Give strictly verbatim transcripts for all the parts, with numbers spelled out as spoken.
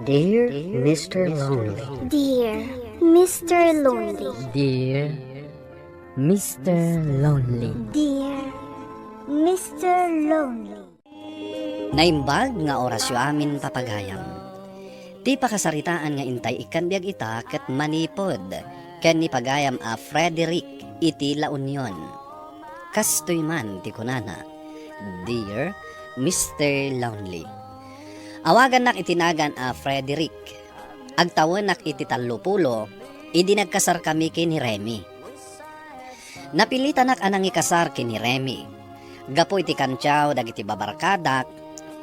Dear Mister Lonely. Dear Mister Lonely. Dear Mister Lonely. Dear Mister Lonely. Naimbag nga orasyo amin, papagayam. Ti pakasaritaan nga intay ikkan biag ita ket manipud ken ni pagayam a Frederick iti La Union. Kastoy man ti kunana, "Dear Mister Lonely, awagannak iti nagan a Frederick. Agtawenak iti tallopulo idi nagkasarkami ken ni Remy. Napilitanak a nangikasar ken ni Remy gapu iti kantiaw dagiti babarkadak,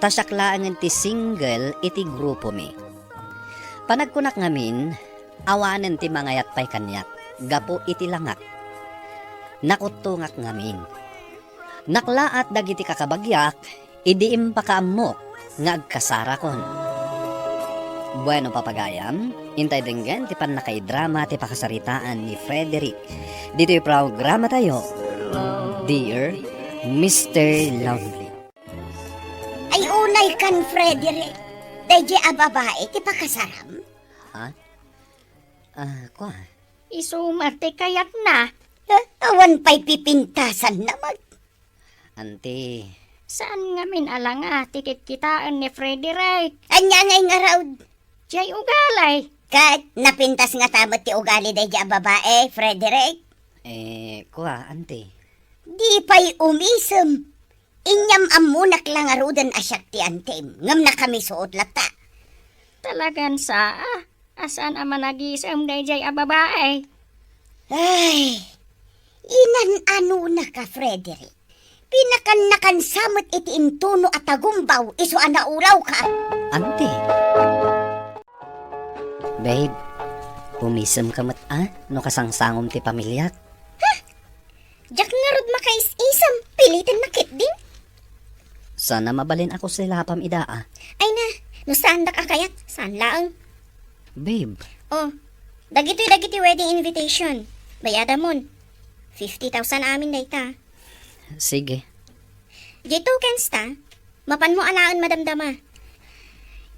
ta siak laengen ti single iti grupomi. Panagkunak ngamin, awanen ti mangayat pay kaniak gapu iti langak. Nakuttongak ngamin. Naklaat dagiti kakabagiak idi impakaammok nga agkasarakon." Bueno, papagayam, intay denggen ti pannakaidrama ti pakasaritaan ni Frederick ditoy programatayo, Dear Mister Lonely. Ay, unay kan, Frederick. Daydiay a babae ti pakasaram? Ha? Ah, kua? Isu met ti kayatna. Eh, awan pay pipintasanna met. Anti. Saan ngamin a langa ti kitkitaen ni Frederick? Ania ngay ngarud? Diay ugali. Ket napintas ngata met ti ugali daydiay a babae, Frederick? Eh, kua, anti. Di pay umisem. Inyam-ammonak la ngaruden a siak ti antim, ngem nakamisuot latta. Talagan saa a saan a managisem daydiay a babae. Ay, inan-anonaka, Frederick. Pinakannakansa met iti intono a tagumbaw isu a naulawka. Anti. Babe, umisemka met a no kasangsangom ti pamiliak. Ha? Diak ngarud makaisisem, pilitenna ketdin. Sana mabalin a kusilapam ida a. Ay na, no saandak a kayat, saan laeng. Babe. Oh, dagitoy dagiti wedding invitation. Bayadamon. Fifty thousand amin dayta. Sige. Diay tokens ta, mapanmo alaen madamdama.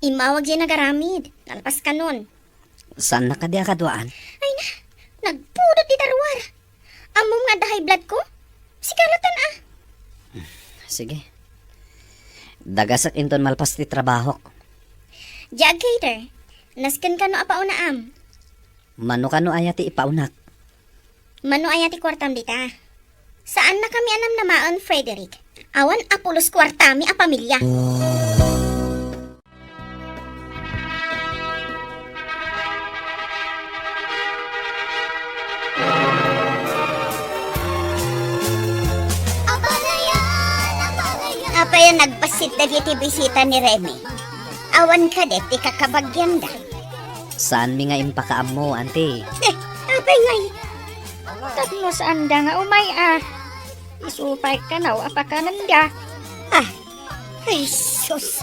Immawag diay nagaramid, nalpas kanon. Saan na kadi a kaduaan? Ay na, nagpudot ti taruar. Ammom nga adda high blood ko? Sikaratan a. Sige. Dagasek inton malpas ti trabahok. Diay agcater. Nasken kano a pauna am. Mano kano aya ti ipaunak? Mano aya ti kuartam dita? Saan na kami a namnamaen, Frederick. Awan a pulos kuartami a pamilya. Apay a nagbassit dagiti bisita ni Remy? Awan kadi ti kakabagianda? Saanmi nga impakaammo, anti. Eh, apay ngay? Tapno saanda nga umay a. Isu pay kanaw a pakananda. Ah, ay sus,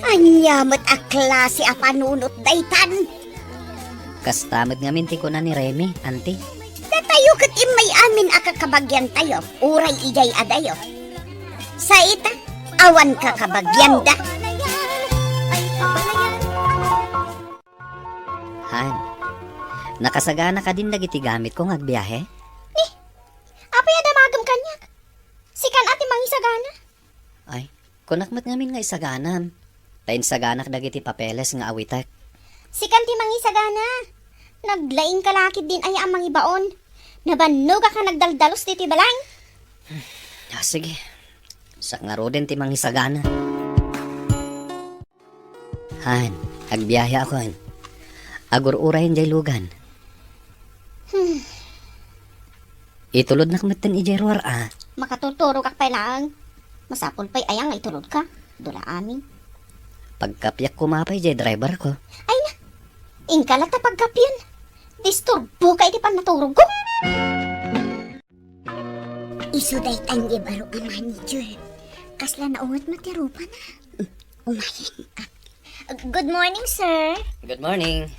ania met a klase a panunot daytan? Kasta met ngamin ti kuna ni Remy, anti. Datayo ket immay amin a kakabagiantayo, uray idiay adayo. Sa ita, awan kakabagianda. Han, nakasagana kadin dagiti gamitko nga agbiahe? Ni, apay a damagem kaniak? Sikan a ti mangisagana? Ay, kunak met ngamin nga isaganam. Ta insaganak dagiti papeles nga awitek. Sikan ti mangisagana. Naglaingka la ketdin aya a mangibaon. Nabannogak a nagdaldalus ditoy balay. Ah, sige. Siak ngaruden ti mangisagana. Han, agbiahe akon. Agur-urayen diay lugan. Hmm. Itulodnak metten idiay ruar a. Makatulturogak pay laeng. Masapul pay aya nga itulodka? Dula amin. Pagkapiak koma pay diay driverko. Ay na, inka latta pagkapien. Disturboka iti pannaturogko. Isu daytan diay baro a manager. Kasla naunget met ti rupana. Umayen. Good morning, sir. Good morning.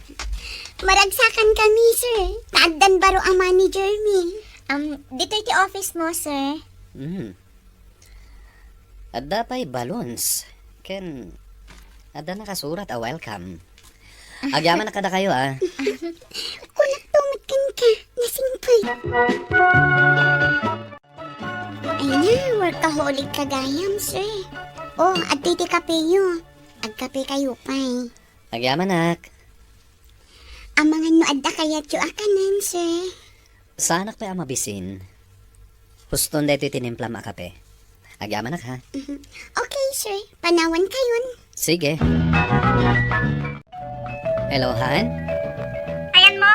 Maragsakan kami, sir. Ta addan baro a manager mi. Um, ditoy ti office mo, sir. Hmm. Adda pay balloons. Ken adda nakasurat a welcome. Agyamanak kadakayo, ah. Kunakto met kenka, nasingpet. Ay na, workaholic ka gayam, sir. Oh, adtoy ti kapeyo. Agkape kayo pay. Agyamanak. Amangan no adda kayatyo a kanen, sir. Saanak pay a mabisin. Huston daytoy tinimplam a kape. Agyamanak, ha? Mhm. Okay, sir. Panawan kayon. Sige. Hello, Han? Ayanmo?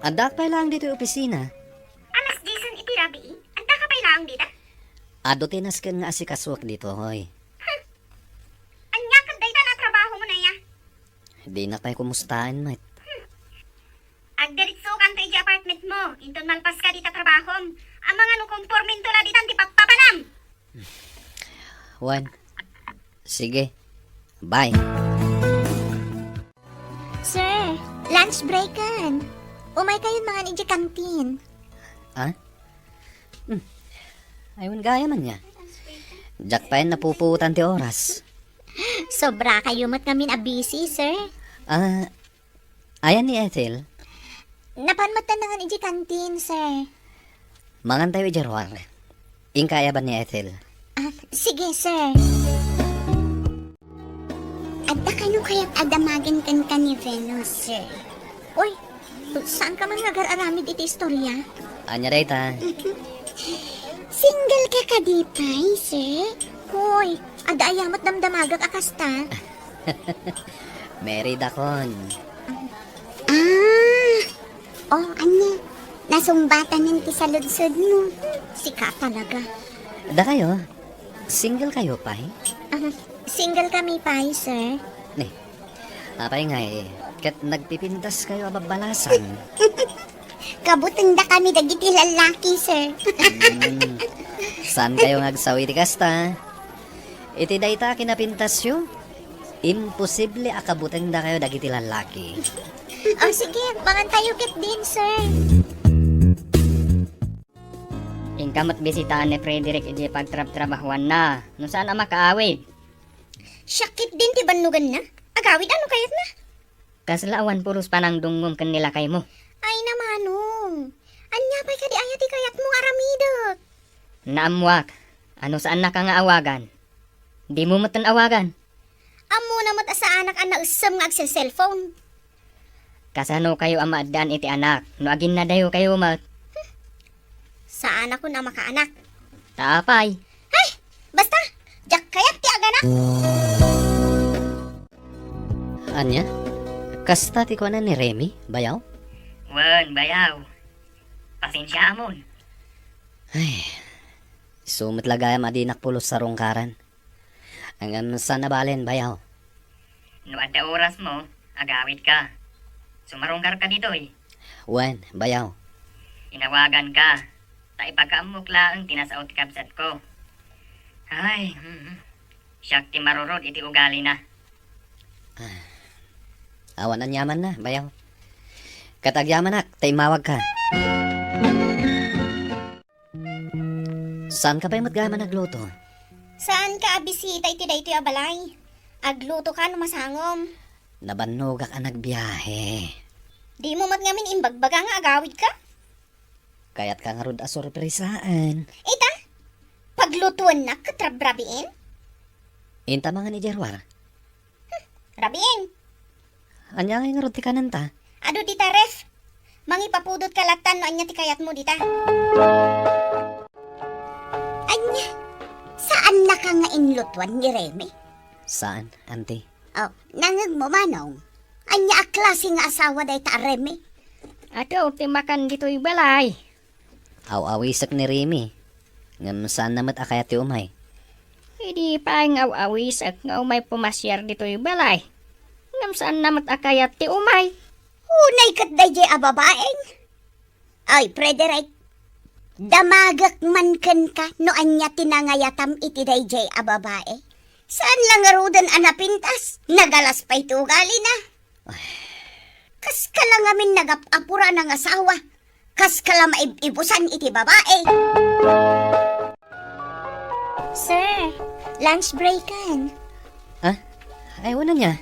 Addaak pay laeng ditoy opisina. Alas disen iti rabii? Addaka pay laeng dita? Adu ti nasken nga asikasuak ditoy. Hmm. Ania ket dayta a trabahom, aya? Dinak pay kumustaen met. Hmm. Agdiritsokanto idiay apartmentmo, inton malpaska dita trabahom. Amangan no kompormento la ditan ti pappapanam. Wen. Sige. Bye. Sir, lunch breaken. Umay kayon mangan idiay kantin. Ah? Hmm. Ay, wen gayam aya. Diak pay napupuotan ti oras. Sobra kayo met ngamin a busy, sir. Ah, ayan ni Ethel? Napan met ta nangan idiay kantin, sir. Mangan tayo idiay ruar. Inka ayaban ni Ethel. Ah, sige, sir. Adda kano kayat a damagen kenka ni Venus, sir? Uy, saan ka man nga agar-aramid iti istorya? Ania dayta? Single ka kadi pay, sir? Hoy, adda aya met damdamagak a kasta? Married akon. Ah! Oh, ania? Nasungbatanen ti saludsodmo. Sika talaga. Dakayo? Single kayo pay? Ah, single kami pay, sir. Ni, apay ngay, ket nagpipintas kayo a babbalasan? Kabutengda kami dagiti lallaki, sir. Hmm. Saan kayo nga agsaw iti kasta? Iti dayta a kinapintasyo, imposible a kabutengda kayo dagiti lallaki. Oh, sige, mangan tayo ket din, sir. Inka met bisitaan ni Frederick iti pagtrabtrabahuanna, no saan a makaawid. Siak ket din ti bannoganna. Agawid a no kayatna. Kasla awan pulos panangdungngom ken ni lakaymo. Ay, namanong. Ania pay kadi aya ti kayatmo nga aramidek? Naammoak a no saannaka nga awagan, dimo metten awagan. Ammona met a saanak a naessem nga agselselpon. Kasano kayo a maaddaan iti anak no aginnadayo kayo met? Saanakon a makaanak. Ta apay? Ay! Basta, diak kayat ti aganak. Ania? Kasta ti kuana ni Remy, bayaw? Wen, bayaw. Pasensiaamon. Ay, isu met la gayam a dinak pulos sarungkaran. Ngem saan a balen, bayaw. No adda orasmo, agawidka. Sumarungkarka ditoy. Wen, bayaw. Inawaganka, ta ipakaammok laeng ti nasao ti kabsatko. Ay, hmm, siak ti marurod iti ugalina. Ah, awan aniamanna, bayaw. Ket agyamanak, ta immawagka. Saanka pay met gayam a nagluto? Saanka a bisita iti daytoy a balay? Aglutoka no masangom. Nabannogak a nagbiahe. Dimo met ngamin imbagbaga nga agawidka? Kayatka ngarud a sorpresaen. Ita? Paglutuennak ket rabrabien? Inta mangan idiay ruar. Hmm, rabiin. Ania ngay ngarud ti kanenta? Adu dita ref. Mangipapudotka lattan no ania ti kayatmo dita. Ania? Saannaka nga inlutuan ni Remy? Saan, auntie. Oh, nangegmo, manong? Ania a klase nga asawa dayta a Remy? Adu ti makan ditoy balay. Aw-awisek ni Remy, ngem saanna met a kayat ti umay. Idi pay nga aw-awisek nga umay pumasiar ditoy balay, ngem saanna met a kayat ti umay. Unay ket daydiay a babaeng. Ay, Frederick, damagek man kenka no ania ti nangayatam iti daydiay a babae. Saan la ngaruden a napintas, nagalas pay ti ugalina. Kaskala ngamin nagap-apura a nangasawa. Kaskala maib-ibusan iti babae. Sir, lunch breaken. Ah? Ay, wala niya.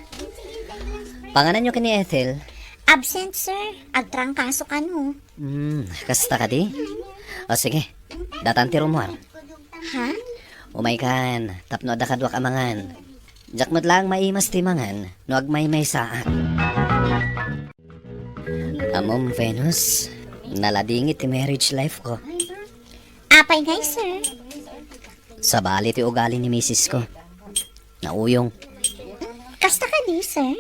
Pangananyo ken ni Ethel? Absent, sir. Agtrangkaso kano. Hmm, kasta kadi? O sige, datan ti rummuar. Ha? Umaykan, tapno adda kaduak a mangan. Diak met laeng maimas ti mangan no agmaymaysaak. Ammom, Venus, naladingit ti marriage life ko. Apay ngay, sir? Sabali ti ugali ni misis ko. Nauyong. Kasta kadi, sir?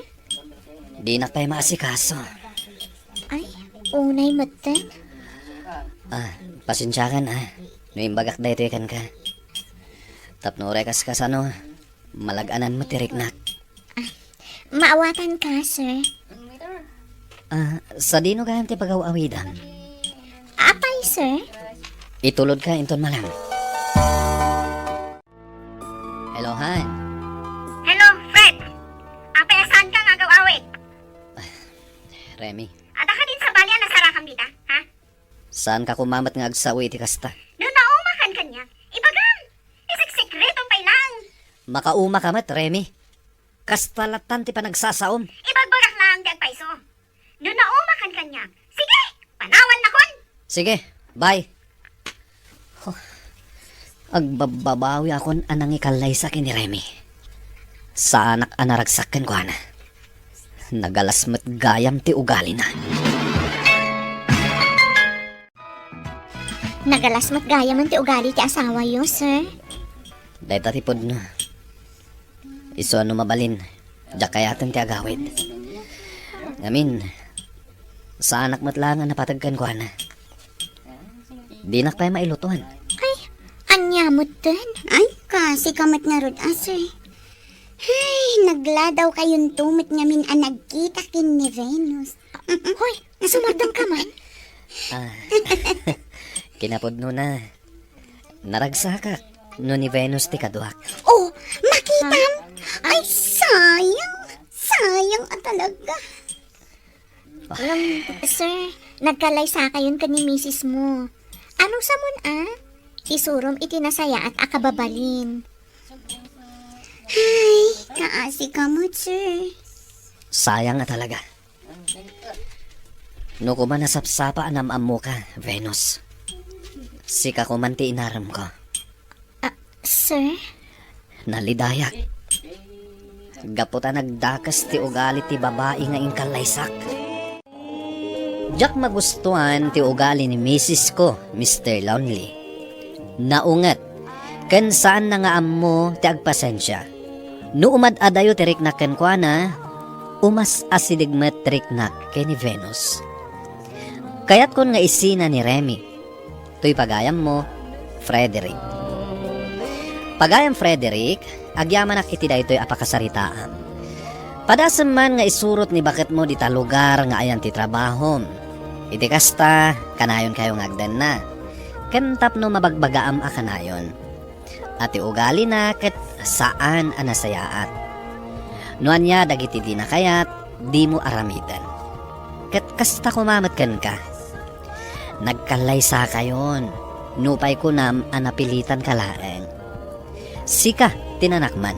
Dinak pay maasikaso. Ay, unay metten. Ah, pasensiakan, ah, no imbagak daytoy kenka. Tapno uray kas-, kasano, malag-anan met ti riknak. Maawatanka, sir. Ah, sadino gayam ti pagaw-awidam? Apay, sir? Itulodka inton malam. Hello, Han. Hello, Fred. Apay a saanka nga agaw-awid? Remy. Adda kadin sabali a nasarakam dita, ha? Saanka koma met nga agsao iti kasta? No naumakan kaniak, ibagam. Isiksikretom pay laeng. Makaumaka met, Remy. Kasta latan ti panagsasaom. Ibagbagak laeng ti agpayso. No naumakan kaniak, sige, panawannakon. Sige, bye. Huh. Agbabbabawiakon a nangikallaysa ken ni Remy. Saanak a naragsak kenkuana. Nagalas met gayam ti ugalina. Nagalas met gayamen ti ugali ti asawayo, sir. Dayta ti pudno. Isu a no mabalin, diak kayaten ti agawid. Ngamin, saanak met laeng a napateg kenkuana. Dinak pay mailutuan. Ay, ania metten? Ay, kasika met ngarud a, sir. Ay, nagladawkayonto met ngamin a nagkita ken ni Venus. Hoy, sumardengka man? Ah, kinapudnona, naragsakak no ni Venus ti kaduak. Oh, makitam? Ay, sayang. Sayang a talaga. Ngem, sir, nagkalaysakayon ken ni misis mo. Ano samon a? Isurom iti nasayaat a kababalin. Ay, kaasika met, sir. Sayang a talaga. No koma nasapsapa a naam-ammoka, Venus. Sika koman ti inaremko. Ah, sir? Nalidayak. Gapu ta nagdakes ti ugali ti babai nga inkallaysak. Diak magustuan ti ugali ni misis ko, Mister Lonely. Naunget, ken saanna nga ammo ti agpasensia. No umad-adayo ti riknak kenkuana, umas-asideg met ti riknak ken ni Venus. Kayatkon nga isina ni Remy. Toy pagayammo, Frederick. Pagayam Frederick, agyamanak iti daytoy a pakasaritaam. Padasem man nga isurot ni baketmo dita lugar nga ayan ti trabahom. Iti kasta, kanayonkayo nga agdenna. Ken tapno mabagbagaam a kanayon. A ti ugalina ket saan a nasayaat. No ania dagiti dina kayat, dimo aramiden. Ket kasta koma met kenka. Nagkallaysakayon, nupay kunam a napilitanka laeng. Sika ti nanakman.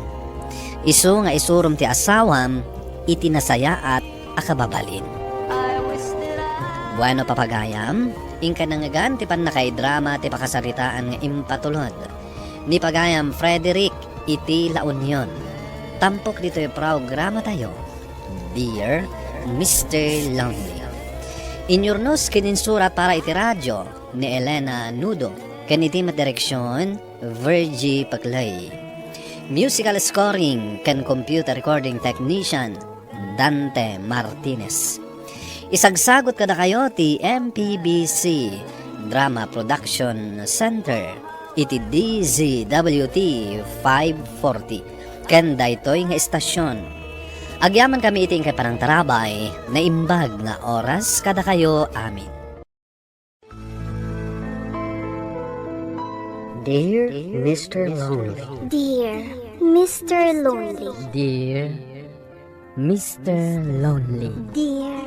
Isu nga isurom ti asawam iti nasayaat a kababalin. Bueno, papagayam, inka nangngegan ti pannakaidrama ti pakasaritaan nga impatulod ni pagayam Frederick iti La Union. Tampok ditoy programatayo, Dear Mister Lonely. Inyurnos ken insurat para iti radyo ni Elena Nudo ken iti met direksion, Virgie Paclay. Musical scoring ken computer recording technician, Dante Martinez. Isagsagot kadakayo ti M P B C Drama Production Center iti D Z W T five forty ken daytoy nga estasion. Agyamankami iti inkay panangtarabay, naimbag nga oras kadakayo amin. Dear Mister Lonely. Dear Mister Lonely. Dear Mister Lonely. Dear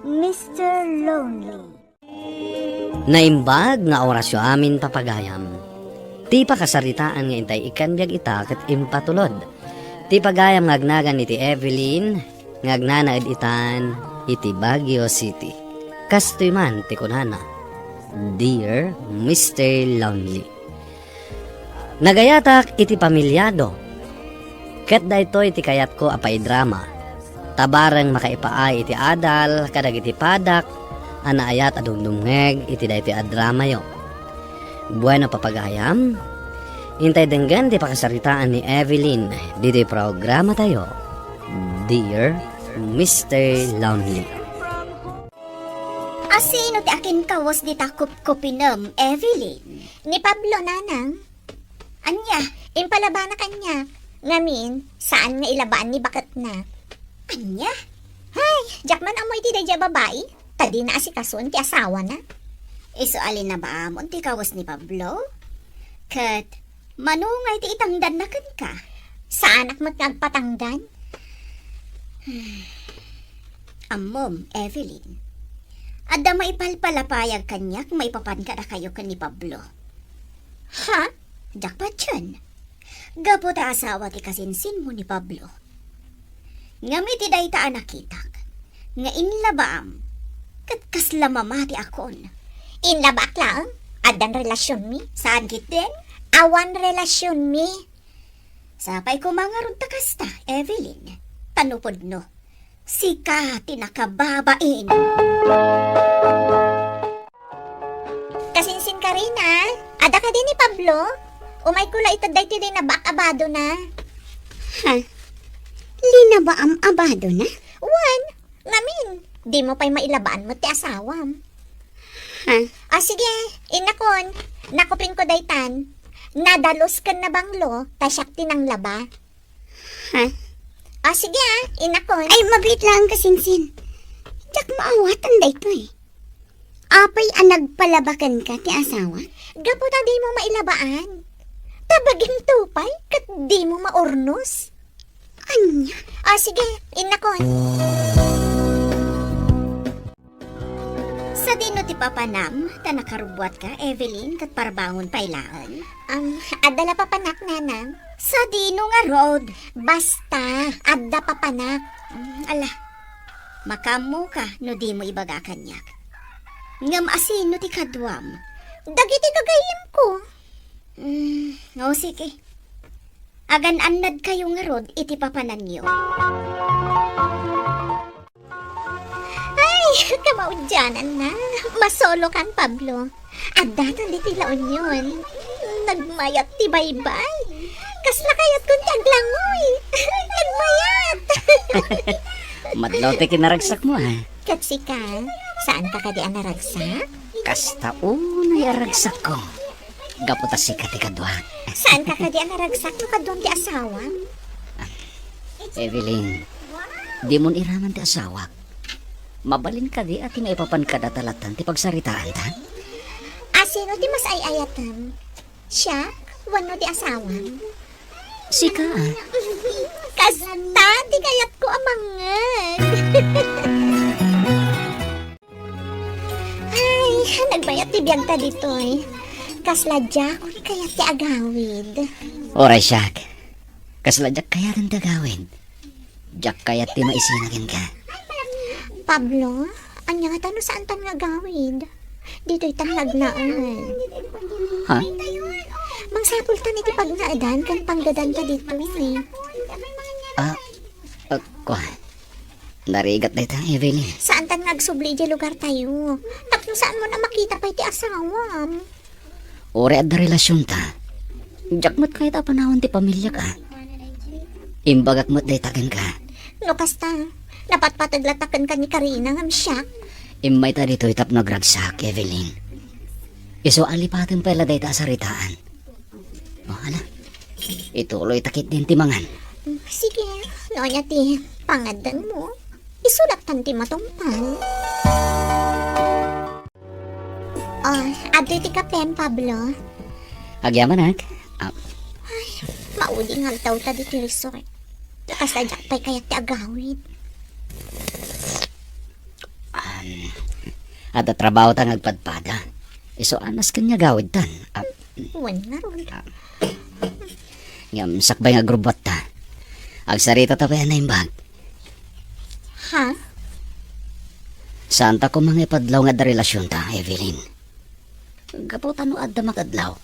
Mister Lonely. Naimbag nga orasyo amin, papagayam. Ti pakasaritaan nga intay ikkan biag ita ket impatulod. Ti pagayam nga agnagan iti Evelyn, nga agnanaed itan iti Baguio City. Kastoy man ti kunana, "Dear Mister Lonely." Nagayatak iti pamiliado, ket daytoy ti kayatko a paidrama, ta bareng makaipaay iti adal kadagiti padak a naayat a dumdumngeg iti daytoy a dramayo. Bueno, papagayam, intay denggen ti pakasaritaan ni Evelyn ditoy programatayo, Dear Mister Lonely. Asino ti akinkawes dita kupkupinem, Evelyn? Ni Pablo, nanang. Ania, impalabana kaniak. Ngamin, saan nga ilabaan ni baketna. Ania? Hay, diak man ammo iti daydiay a babai. Ta dina asikasuan ti asawana. Isu a linabaamon ti kawes ni Pablo? Ket mano ngay ti itangdanna kenka? Saanak met nga agpatangdan. Ammom, Evelyn, adda maipalpalapayag kaniak maipapan kadakayo ken ni Pablo. Ha? Diak patien. Gapu ta asawa ti kasinsinmo ni Pablo. Ngem iti dayta a nakitak, nga inlabaam, ket kasla mamati a kon. Inlabaak laeng? Addan relasionmi? Saan ketdin? Awan relasionmi. Sapay koma ngarud ta kasta, Evelyn. Ta no pudno, sika ti nakababain. Kasinsin, Karina, adda kadi ni Pablo? Umayko la ited daytoy linabaak a badona. Ha? Linabaam a badona? Wen, ngamin, dimo pay mailabaan met ti asawam. Ha? Ah, sige, innakon, nakupingko daytan. Nadalus ken nabanglo, ta siak ti nanglaba. Ha? Ah, sige ah, innakon. Ay, mabiit laeng, kasinsin. Diak maawatan daytoy. Apay a nagpalaba kenka ti asawa? Gapu ta dimo mailabaan. Ta bagim tupay ket dimo maurnos. Ania? Ah, sige, innakon. Sadino ti papanam ta nakarubbuatka, Evelyn, ket parbangon pay laeng? Am, adda la papanak, nanang. Sadino ngarud? Basta, adda papanak. Mm, ala, makaammoka no dimo ibaga kaniak. Ngem asino ti kaduam? Dagiti gagayyemko. Mm, o, sige. Agan-annadkayo ngarud iti papananyo. Ay, kamaudiananna. Masolokan, Pablo. Addaton ditoy La Union. Nagmayat ti baybay. Kasla kayatkon ti aglangoy. Nagmayat. Madlaw ti kinaragsakmo, ah. Ket sika, saanka kadi a naragsak? Kasta unay a ragsakko. Gapu ta sika ti kaduak. Saanka kadi a naragsak no kaduam ti asawam? Evelyn, dimon iraman ti asawak. Mabalin kadi a ti maipapan kadata lattan ti pagsaritaanta? Asino ti mas ay-ayatem? Siak wenno ti asawam? Sika, ah. Kasta ti kayatko a mangngeg. Ay, nagbayat ti biagta ditoy. Kasla diakon kayat ti agawid. Uray siak. Kasla diak kayaten ti agawid. Diak kayat ti maisina kenka. Pablo, ania ngata no saantan nga agawid? Ditoytan nga agnaed. Ha? Mangsapultan iti pagnaedan ken pangdadanta ditoy. Ah, ah, kua. Narigat dayta, Evelyn. Saantan nga agsubli idiay lugartayo. Tapno saanmon a makita pay ti asawam. Uray adda relasionta. Diak met kayat a panawen ti pamiliak, ah. Imbagak met dayta kenka. No kasta, napatpateg latta kenka ni Karina ngem siak. Immayta ditoy tapno agragsak, Evelyn. Isu a lipaten pay la dayta a saritaan. O, ala. Ituloyta ketdin ti mangan. Sige, no ania ti pangaddanmo, isu lattan ti matungpal. O, adtoy ti kapem, Pablo. Agyamanak. Ah. Ay, maudi nga aldaw ta ditoy resort. Kasla diak pay kayat ti agawid. Um, adda trabaho ta nga agpadpada. Isu a nasken nga agawidtan. Ah. Wen ngarud. Ah. Ngem sakbay nga agrubbuatta. Agsarita ta pay a naimbag. Ha? Saanta koma nga ipadlaw nga adda relasionta, Evelyn. Gapu ta no adda makadlaw,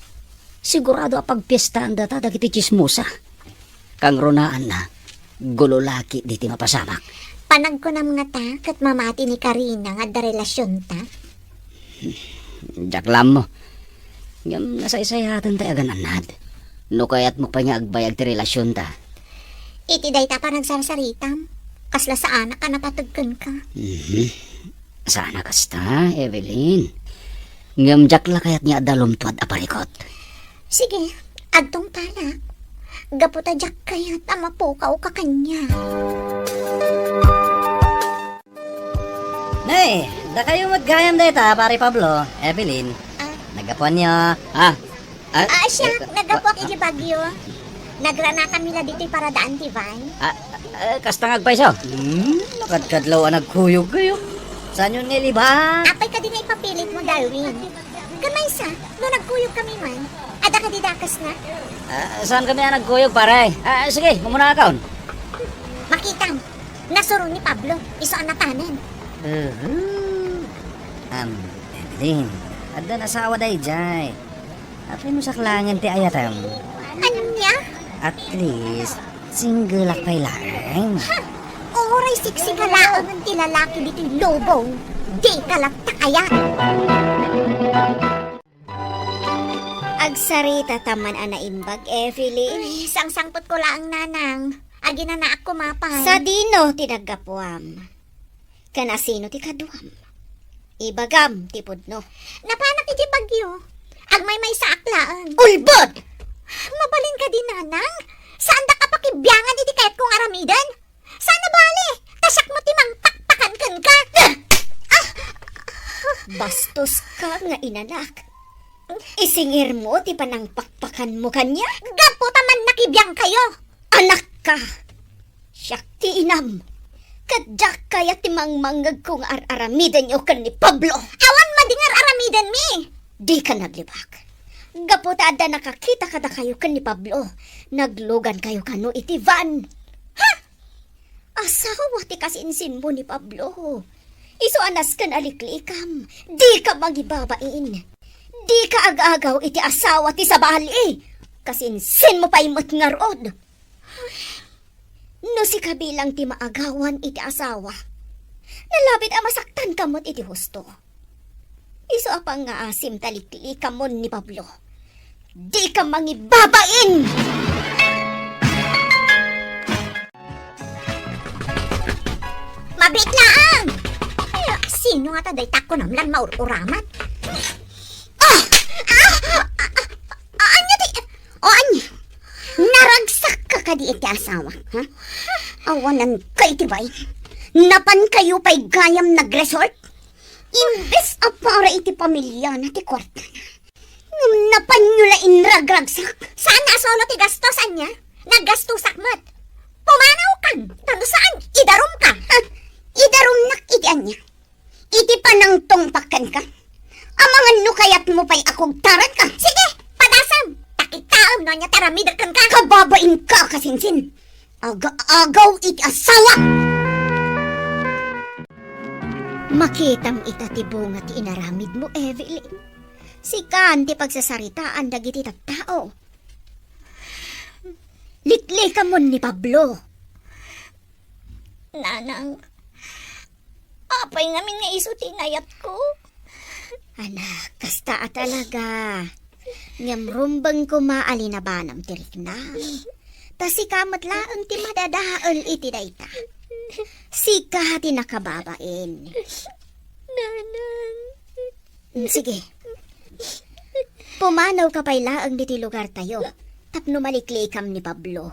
sigurado a pagpiestaandata dagiti tsismosa. Kangrunaanna, gulo la ketdi ti mapasamak. Panagkunam ngata ket mamati ni Karina nga adda relasionta? Diak la ammo. Ngem nasaysayaaten tay agan-annad. No kayatmo pay nga agbayag ti relasionta. Iti dayta panagsarsaritam, kasla saanak a napateg kenka. Mhm. Saan a kasta, Evelyn. Ngem diak la kayat nga adda lumpuad a parikut. Sige, agtungpalak. Gapu ta diak kayat a mapukawka kaniak. Nay, dakayo met gayam dayta, Pare Pablo, Evelyn. Ah. Naggapuanyo. Ah, ah, Ah, siak, eh, naggapuak ah, iti bagyo. Nagranakami la ditoy paradaan ti van. Ah, eh, kasta nga agpayso. Hmm, nakadkadlaw a nagkuyog kayo. Saan yun nga iliba? Apay kadi nga ipapilit mo, Darwin? Ken maysa, no nagkuyog kami man, adda kadi dakes na? Ah, saan kami a nagkuyog, pare? Ah, sige, umuna akon. Makitam, nasuro ni Pablo, isu a natanen. Mhm. Am, Evelyn, addan asawa daydiay. Apay no saklangen ti ayatem? Ania? At least, single ak pay laeng. Ha? Uray siksika laeng ti lalaki ditoy lubong. Dika latta kayat. Agsarita ta man a naimbag, Evelyn. Ay, sangsangpetko laeng, Nanang. Aginanaak koma pay. Sadino ti naggapuam? Ken asino ti kaduam? Ibagam ti pudno. Napanak iti bagyo. Agmaymaysaak laeng. Ulbod! Mabalin kadi, Nanang? Saandak a pakibiangan iti kayatko nga aramiden? Saan a bale, ta siak met ti mangpakpakan kenka. Ah! Bastoska nga inanak. Isingirmo ti panangpakpakanmo kaniak? Gapu ta mannakibiangkayo. Anakka! Siak ti inam. Ket diak kayat ti mangmangngegko nga ar-aramidenyo ken ni Pablo. Awan madi nga ar-aramidenmi. Dika naglibak. Gapu ta adda nakakita kadakayo ken ni Pablo, naglugankayo kano iti van. Ha? Asawa ti kasinsinmo ni Pablo. Isu a nasken a liklikam, dika mangibabain. Dika ag-agaw iti asawa ti sabali. Kasinsinmo pay met ngarud. No sika bilang ti maagawan iti asawa, nalabit a masaktanka met iti husto. Isu a pangngaasim ta liklikamon ni Pablo. Dika mangibabain! Mabiit laeng! Ay, sino ngata dayta kunam lan maur-uramat? Ah! Ah! Ah! Ah! Ania ti, o ania? Naragsakka kadi iti asawa, ha? Awananka iti bain. Napankayo pay gayam nagresort? Imbes a para iti pamiliana ti kuartana, ngem napanyo la inragragsak. Saan a solo ti gastos, ania? Naggastosak met. Pumanawkan, ta no saan, idarumka. Ha? Idarumnak iti ania? Iti panangtungpal kenka? Amangan no kayatmo pay a kugtaranka. Sige, padasem. Ta kitaem no ania ti aramidek kenka. Kababainka, kasinsin. Aga-agaw iti asawa! Makitam ita ti bunga ti inaramidmo, Evelyn. Sikan ti pagsasaritaan dagiti tattao. Liklikamon ni Pablo. Nanang, apay ngamin nga isu ti inayatko? Anak, kasta a talaga. Ngem rumbeng koma a linabanam ti riknam. Ta sika met laeng ti madadael iti dayta. Sika ti nakababain. Nanang. Mm, sige. Pumanawka pay laeng ditoy lugartayo tapno maliklikam ni Pablo.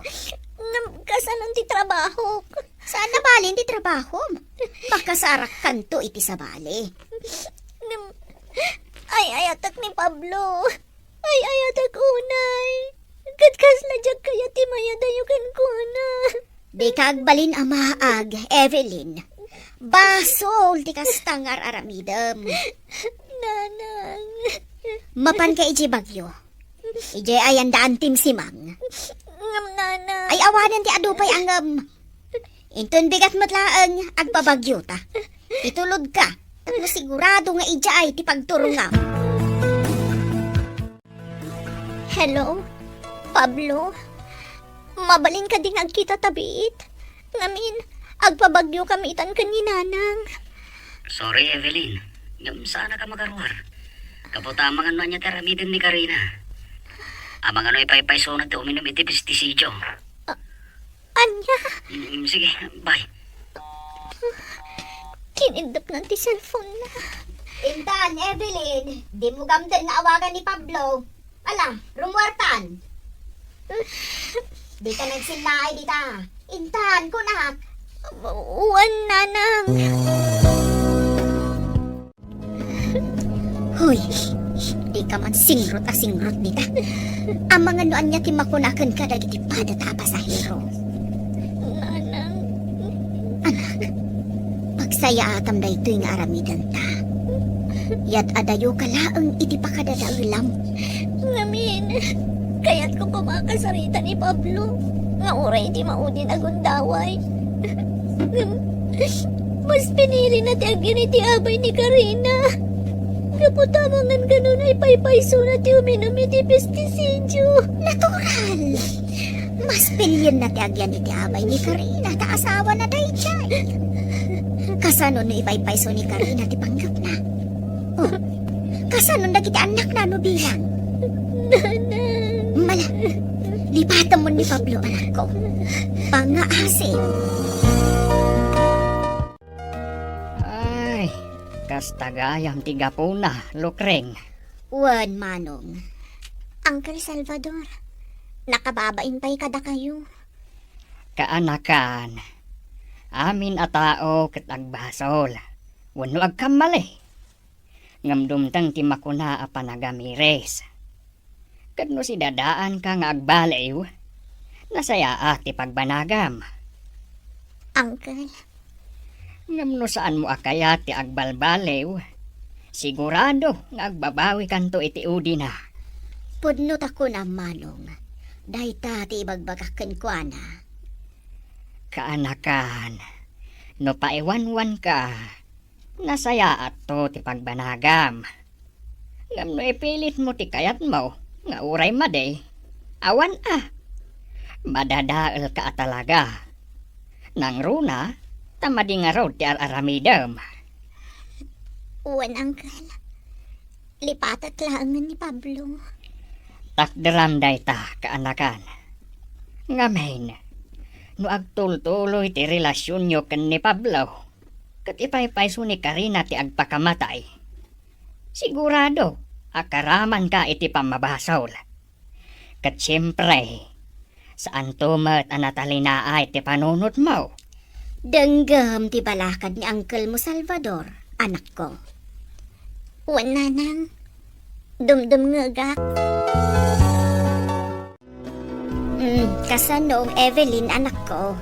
Ngem, kasanon ti trabahok? Saan a balin ti trabahom? Makasarakkanto iti sabali. Ngem, ay-ayatek ni Pablo. Ay-ayatek unay. Ket kasla diak kayat ti mayadayo kenkuana. Dika agbalin a maag, Evelyn. Basol ti kasta nga ar-aramidem. Nanang. Mapanka idiay bagyo. Idiay ayan daan ti imsimang. Ngem, Nanang. Ay, awanen ti adu pay a ngem. Inton bigat met laeng, agpabagyota. Itulodka, tapno sigurado nga idiay ti pagturongam. Hello, Pablo? Mabalin kadi nga agkita tabiit? Ngamin, agpabagyo kami itan ken ni Nanang. Sorry, Evelyn. Ngem saanka makaruar. Gapu ta amangan no ania ti aramiden ni Karina. Amangan no ipaypaysona ti uminum iti pestisidyo. A-, ania? Mm, sige, bye. Kiniddepnan ti cellphone na. Intan, Evelyn, dimo gamden nga awagan ni Pablo. Ala, rumuartan. Dika nagsinnaay dita. Intan, kunak. Wen, Nanang. Hoy, dika man singrot a singrot dita. Amangan no ania ti makunaken kadagiti padata a pasahero. Nanang. Anak, pagsayaatam daytoy nga aramidenta. Yad-adayoka laeng iti pakadadaelam. Ngamin, kayatko koma a kasarita ni Pablo nga uray iti maudin a gundaway. Ngem, mas pinilina ti agyan iti abay ni Karina. Gapu ta amangan kano no ipaypaysona ti uminum iti pestisidyo. Natural! Mas pilienna ti agyan iti abay ni Karina ta asawana daydiay. Kasano no ipaypayso ni Karina ti panggepna? Oh, kasano dagiti annakna no bilang? Nanang. Mala, lipatemon ni Pablo, anakko. Pangaasim. Ay, kasta gayam ti gapuna, Lukreng. Wen, Manong. Uncle Salvador, nakababain pay kadakayo. Kaanakan, amin a tao ket agbasol wenno agkammali. Ngem dumteng ti makuna a panagamiris. Ket no sidadaanka nga agbaliw, nasayaat ti pagbanagam. Uncle. Ngem no saanmo a kayat ti agbalbaliw, sigurado nga agbabawikanto iti udina. Pudno ta kunam, Manong, dayta ti ibagbagak kenkuana. Kaanakan, no paiwanwanka, nasayaatto ti pagbanagam. Ngem no ipilitmo ti kayatmo nga uray madi, awan a. Madadaelka a talaga. Nangruna, ta madi ngarud ti ar-aramidem. Wen, Uncle. Lipatek laengen ni Pablo. Takderam dayta, kaanakan. Ngamin, no agtultuloy ti relasionyo ken ni Pablo, ket ipaypayso ni Karina ti agpakamatay, sigurado a karamanka iti pammabasol. Ket siempre, saanto met a natalinaay ti panunotmo. Denggem ti balakad ni Uncle mo, Salvador, anakko. Wen, Nanang. Dumdumngegak. Mm, kasano, Evelyn, anakko?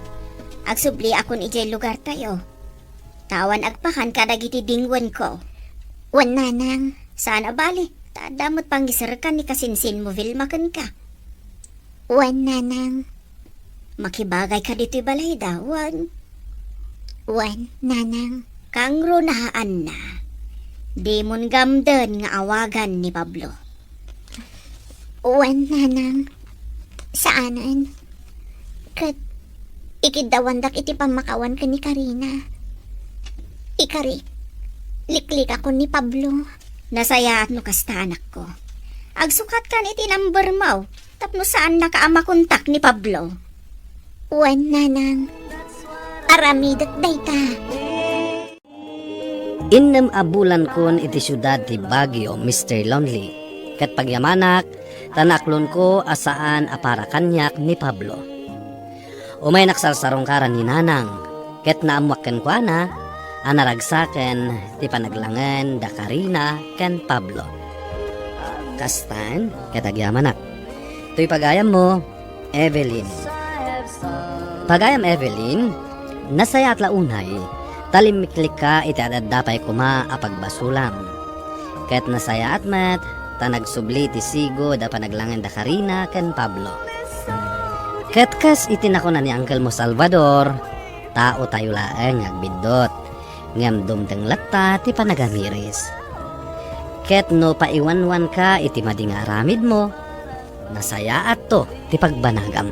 Agsubliakon idiay lugartayo. Ta awan agpakan kadagiti dingwenko. Wen, Nanang. Saan a bali, ta adda met pangiserkan ni kasinsinmo Vilma kenka. Wen, Nanang. Makibagayka ditoy balayda, wen? Wen, Nanang. Kangrunaan na. Dimon gamden nga awagan ni Pablo. Wen, Nanang. Saanen. Ket ikiddawandak iti pammakawan ken ni Karina. Ikari, liklikakon ni Pablo. Nasayaat no kasta, anakko. Agsukatkan iti numbermo tapno saannaka a makontak ni Pablo. Wen, Nanang. Aramidek dayta. Innem a bulankon iti siudad ti Baguio, Mister Lonely, ket pagyamanak ta naaklonko a saan a para kaniak ni Pablo. Umaynak sarsarungkaran ni Nanang, ket naammoak kenkuana a naragsaken ti panaglangen da Karina ken Pablo. Kastan, ket agyamanak. Toy pagayammo, Evelyn. Pagayam Evelyn, nasayaat la unay, ta limmiklikka iti ad-adda pay koma a pagbasolam. Ket nasayaat met, ta nagsubli ti sigud a panaglangen da Karina ken Pablo. Ket kas iti nakuna ni Uncle mo Salvador, Taotayo laeng nga agbiddut, ngem dumteng latta ti panagamiris. Ket no paiwanwanka iti madi nga aramidmo, nasayaatto ti pagbanagam.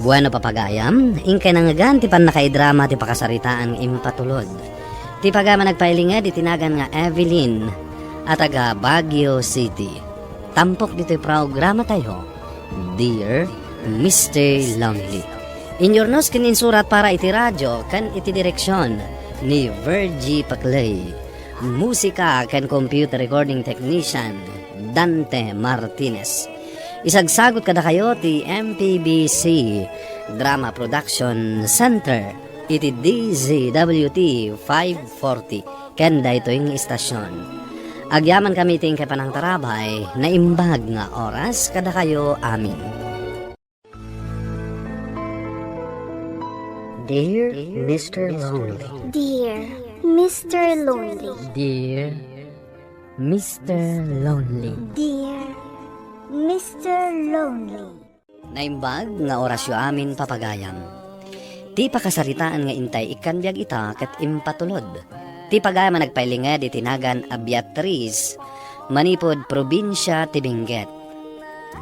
Bueno, papagayam, inkay nangngegan ti pannakaidrama ti pakasaritaan nga impatulod. Ti pagayam a nagpailinged iti nagan nga Evelyn a taga Baguio City. Tampok ditoy programatayo, Dear Mister Lonely. Inyurnos ken insurat para iti radio ken iti direksion ni Virgie Paclay. Musika ken computer recording technician, Dante Martinez. Isagsagot kadakayo ti M P B C Drama Production Center iti D Z W T five forty ken daytoy nga istasyon. Agyamankami iti inkay panangtarabay, naimbag nga oras kadakayo amin. Dear Mister Lonely. Dear Mister Lonely. Dear Mister Lonely. Dear Mister Lonely. Naimbag nga orasyo amin, papagayam. Ti pakasaritaan nga intay ikkan biag ita ket impatulod. Ti pagayam a nagpailinged iti nagan a Beatriz manipud probinsia ti Benguet.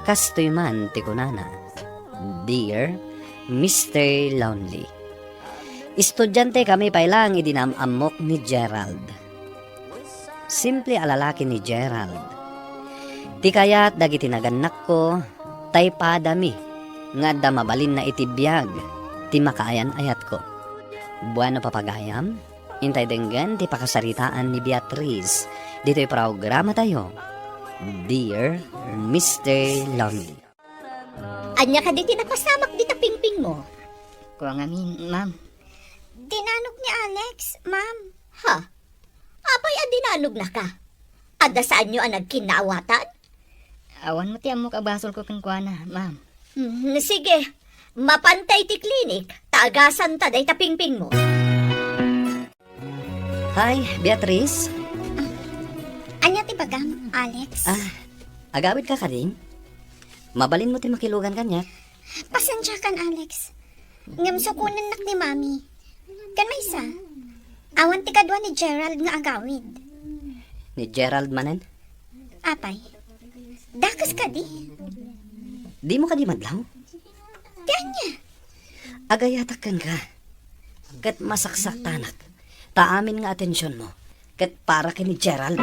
Kastoy man ti kunana, Dear Mister Lonely. Estudiantekami pay laeng idi naam-ammok ni Gerald. Simple a lalaki ni Gerald. Ti kayat dagiti nagannakko, tay padami nga adda mabalinna iti biag ti makaayan-ayatko. Bueno, papagayam, intay denggen ti pakasaritaan ni Beatriz ditoy programatayo, Dear Mister Lonely. Ania kadi ti napasamak dita pingpingmo? Kua ngamin, ma'am. Dinanog ni Alex, ma'am. Ha? Apay a dinanog naka? Adda saanyo a nagkinnaawatan? Awan mo ti ammok a basolko kenkuana, ma'am. Hmm, sige. Mapanta iti klinik, ta agasanta dayta pingpingmo. Hi, Beatriz. Ania ti bagam, Alex? Ah, agawidka kadi? Mabalinmo ti makilugan kaniak? Pasensiakan, Alex. Ngem sukonennak ni Mami. Ken maysa, awan ti kadua ni Gerald nga agawid. Ni Gerald manen? Apay, dakes kadi? Dimo kadi madlaw? Ti ania? Agayatak kenka. Ket masaksaktanak ta amin nga atensionmo ket para ken ni Gerald.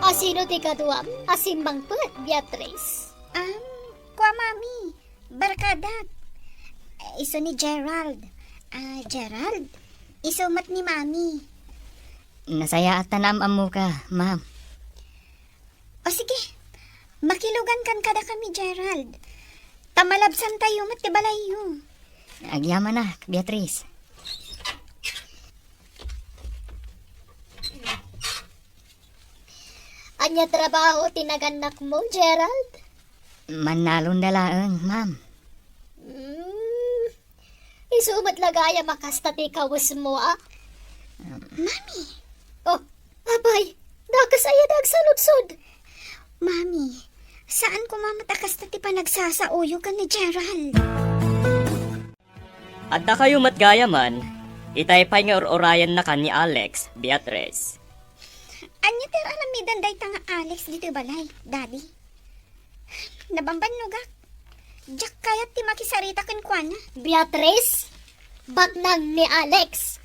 Asino ti kaduam a simmangpet, Beatriz? Am, kua, Mami, barkadak. Isu ni Gerald. Ah, Gerald, isu met ni Mami. Nasayaat ta naam-ammoka, ma'am. O sige, makilugankan kadakami, Gerald. Ta malabsantayo met ti balayyo. Agyamanak, Beatriz. Ania trabaho ti nagannakmo, Gerald? Mannalonda laeng, ma'am. Mm, isu met la gayam a kasta ti kawesmo, a? Mami! Oh, apay, dakes aya ti agsaludsod? Mami, saan koma met a kasta ti panagsasaoyo ken ni Gerald. Addakayo met gayamen, itay pay nga ur-urayennakan ni Alex, Beatriz. Ania ti ar-aramiden dayta nga Alex ditoy balay, Daddy? Nabambannogak. Diak kayat ti makisarita kenkuana. Beatriz, baknang ni Alex.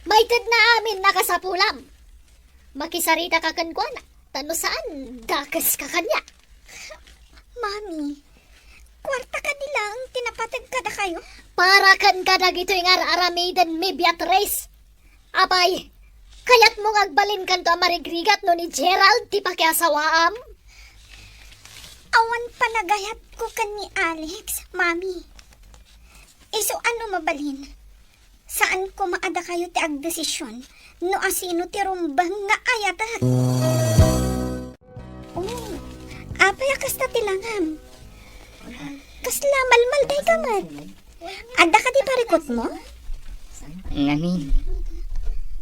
Maitedna amin a kasapulam. Makisaritaka kenkuana, ta no saan, dakeska kaniak. Mami, kuarta kadi laeng ti napateg kadakayo? Para ken kadagitoy nga ar-aramidenmi, Beatriz. Apay, kayatmo nga agbalinkanto a marigrigat no ni Gerald ti pakiasawaam? Awan panagayatko ken ni Alex, Mami. Isu a no mabalin, saan koma a dakayo ti agdesision no asino ti rumbeng nga ayatek. Oh, apay a kasta ti langam? Kasla malmaldayka met. Adda kadi parikutmo? Ngamin,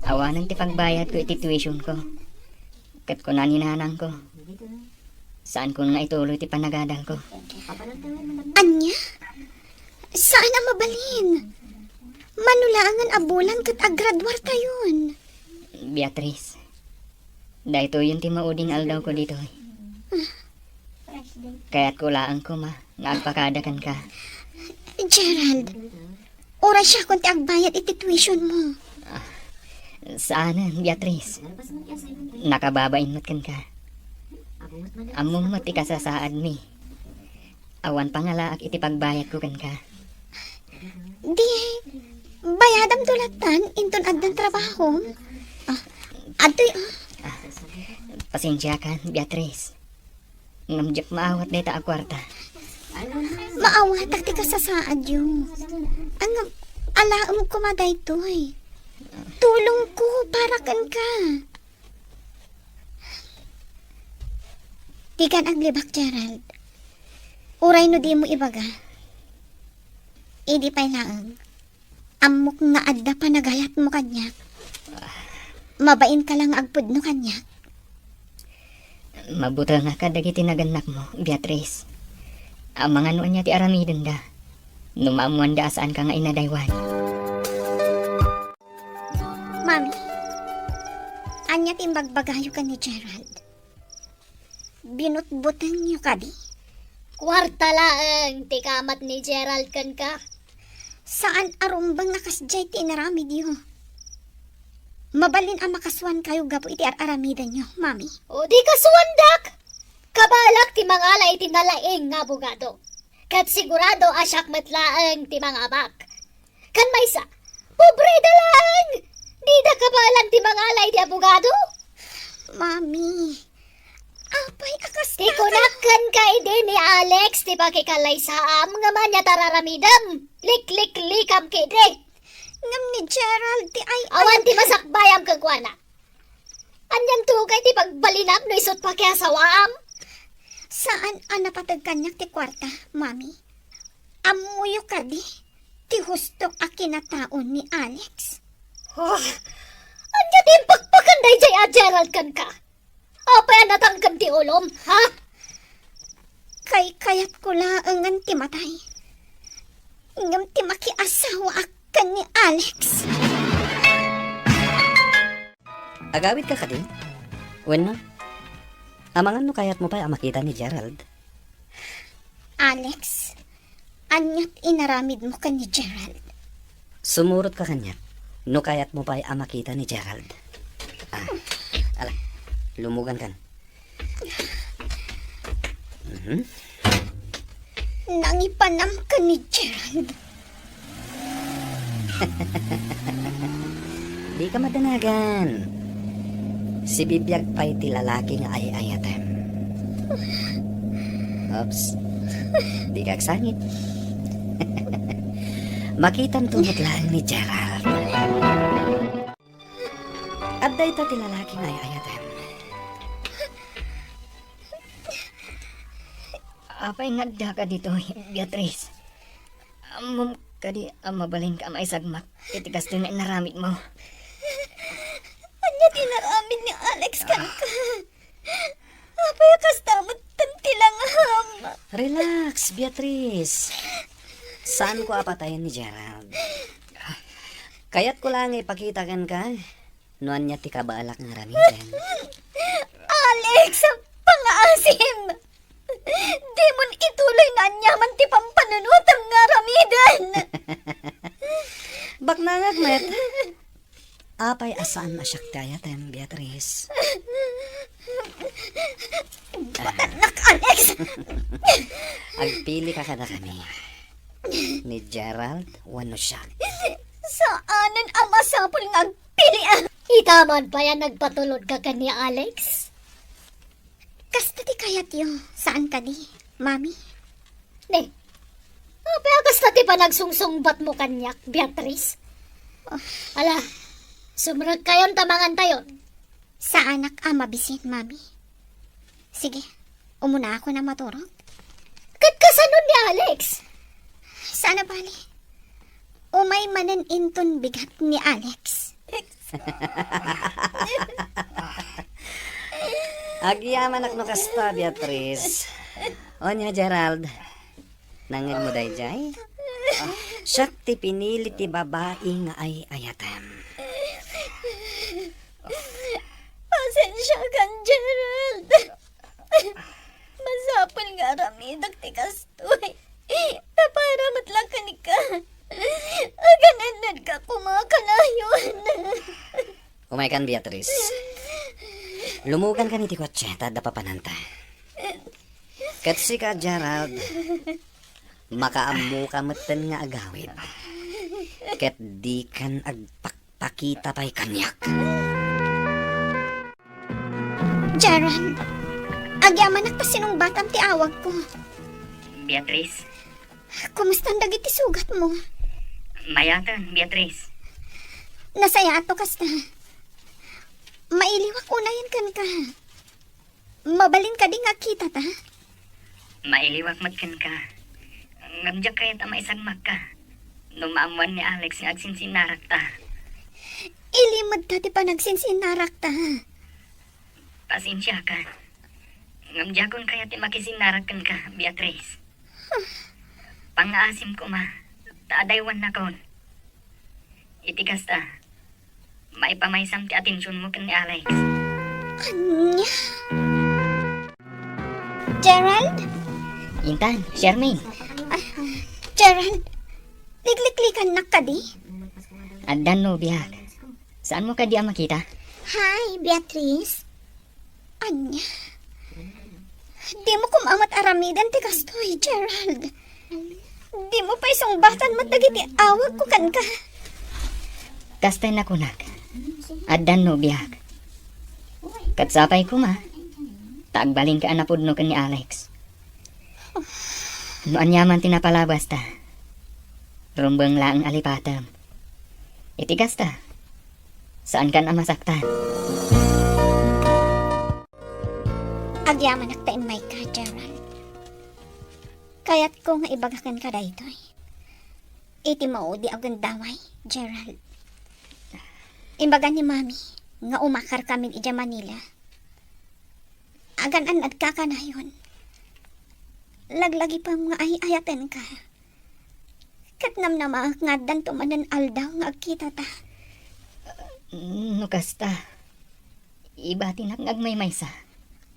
awanen ti pagbayadko iti tuitionko. Ket kuna ni nanangko, saanko nga ituloy ti panagadalko. Ania? Sa Saan a mabalin. Mano laengen a bulan ket agraduartayon. Beatrice, daytoyen ti maudi nga aldawko ditoy. Kayatko laeng koma nga agpakada kenka. Gerald, uray siakon ti agbayad iti tuition mo. Ah, saanen, Beatrice. Nakababain met kenka. Ammom met ti kasasaadmi. Awan pangalaak iti pagbayadko kenka. Di, bayadamto lattan inton addan trabahom. Ah, adtoy, ah. Ah, pasensiakan, Beatrice. Ngem diak maawat dayta a kuarta. Maawatak ti kasasaadyo. Ngem alaem koma daytoy. Tulongko para kenka. Dikan aglibak, Gerald. Uray no dimo ibaga, idi pay laeng, ammok nga adda panagayatmo kaniak. Mabainka la nga agpudno kaniak. Mabutengak kadagiti nagannakmo, Beatrice. Amangan no ania ti aramidenda no maammoanda a saanka nga inadaywan. Mami, ania ti imbagbagayo ken ni Gerald? Binutbutengyo kadi? Kuarta laeng ti kamat ni Gerald kenka. Saan a rumbeng a kasdiay ti inaramidyo. Mabalin a makasuankayo gapu iti ar-aramidenyo, Mami. O di kasuandak! Kabalak ti mangala iti nalaing nga abogado. Ket sigurado a siak met laeng ti mangabak. Ken maysa, pobreda laeng! Dida kabaelan ti mangala iti abogado? Mami, apay a kasta? Ti kunak kenka idi ni Alex ti pakikalaysaam ngem ania ti ar-aramid? Likliklikam ketdi. Ngem ni Gerald ti ay-, awan ti masakbayam kenkuana. Anianto ngay ti pagbalinam no isut pakiasawaam? Saan a napateg kaniak ti kuarta, Mami. Ammoyo kadi ti hustok a kinatao ni Alex? Oh, ania ti impakpakan daydiay a Gerald kenka? Apay a natangkem ti ulom, ha? Kaykayatko laengen ti matay. Ngem ti makiasawaak ken ni Alex. Agawidka kadi? Wenno, amangan no kayatmo pay a makita ni Gerald? Alex, ania ti inaramidmo ken ni Gerald? Sumurotka kaniak no kayatmo pay a makita ni Gerald. Ah, ala, lumugankan. Mhm. Nangipanam ken ni Gerald. Dika madanagan. Sibibiag pay ti lalaki nga ay-ayatem. Oops. Dika agsangit. Makitanto met laeng ni Gerald. Adda ita ti lalaki nga ay-ayatem. Apay nga addaka ditoy, Beatrice? Ammom kadi a mabalinka a maisagmak iti kastoy nga inaramidmo? Ania ti inaramid ni Alex kenka? Apay a kasta met ti langam? Relax, Beatrice. Saanko a patayen ni Gerald. Kayatko laeng nga ipakita kenka no ania ti kabaelak nga aramiden. Alex, pangaasim! Dimon ituloy no aniaman ti pampanunotem nga aramiden. Baknangak met. Apay a saan a siak ti ayatem, Beatrice? Batannak, Alex! Agpilika kadakami. Ni Gerald wenno siak? Saanen a masapul nga agpili, ah! Ita man pay a nagpatulodka ken ni Alex? Kasta ti kayatyo, saan kadi, Mami? Ne, apay a kasta ti panagsungsungbatmo kaniak, Beatrice? Oh. Ala, sumrekkayon ta mangantayon. Saanak a mabisin, Mami. Sige, umunaakon a maturog. Ket kasano ni Alex? Saan a bali. Umay manen inton bigat ni Alex. Agyamanak no kasta, Beatrice. O nia, Gerald, nangngegmo daydiay? Siak ti pinili ti babai nga ay-ayatem. Pasensiakan, Gerald. Masapul nga aramidak ti kastoy. Ta para met la kenka, aganennedka koma kanayon. Umaykan, Beatrice. Lumugankan iti kotse ta adda papananta. Ket sika, Gerald, makaammoka metten nga agawid. Ket dikan agpakpakita pay kaniak. Gerald, agyamanak ta sinungbatam ti awagko. Beatrice? Kumustan dagiti sugatmo? Mayaten, Beatrice. Nasayaato kasta. Mailiwak unayen kenka. Mabalin kadi nga kitata? Mailiwak met kenka. Ngem diak kayat a maisagmakka no maammoan ni Alex nga agsinsinarakta. Ilimedta ti panagsinsinarakta. Pasensiakan. Ngem diakon kayat ti makisinarak kenka, Beatrice. Pangngaasim koma, ta adaywannakon. Iti kasta, maipamaysam ti atensionmo ken ni Alex. Ania? Gerald? Intan, Charmaine. Ah, Gerald, likliklikannak kadi? Addan no biag. Saanmo kadi a makita? Hi, Beatrice. Ania? Dimo koma met aramiden ti kastoy, Gerald. Dimo pay sungbatan met dagiti awagko kenka. Kasta nakunak, addan no biag. Ket sapay koma, ta agbalinka a napudno ken ni Alex. No aniaman ti napalabasta, rumbeng laeng a lipatem. Iti kasta, saankan a masaktan. Agyamanak ta immayka, Gerald. Kayatko nga ibaga kenka daytoy. Iti maudi a gundaway, Gerald. Imbaga ni Mami nga umakarkamin idiay Manila. Agan-annadka kanayon. Laglagipem nga ay-ayatenka. Ket namnamaek nga addanto manen aldaw nga agkitata. No kasta, ibatinak nga agmaymaysa.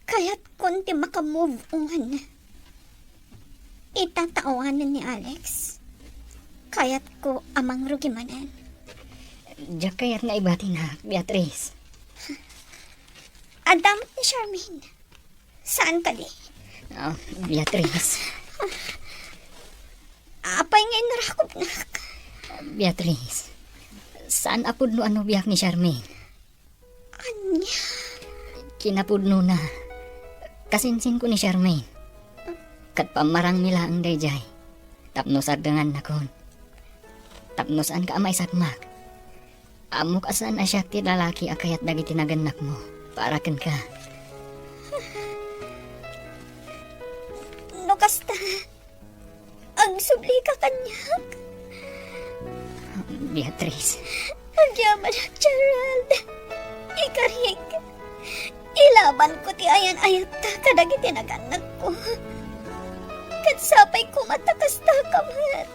Kayatkon ti maka-move on. Ita ta awanen ni Alex, kayatko a mangrugi manen. Diak kayat nga ibatinak, Beatrice. Adda met ni Charmaine. Saan kadi? Ah, Beatrice. Apay nga innarakopnak? Beatrice, saan a pudno a nobiak ni Charmaine. Ania? Kinapudnona, kasinsinko ni Charmaine. Ket pammarangmi laeng daydiay tapno sardengannakon. Tapno saanka a maisakmak. Ammok a saan a siak ti lalaki a kayat dagiti nagannakmo para kenka. No kasta, agsublika kaniak. Beatrice. Agyamanak, Gerald. Ikarik. Ilabanko ti ayan-ayatta kadagiti nagannakko. Ket sapay koma ta kasta ka met.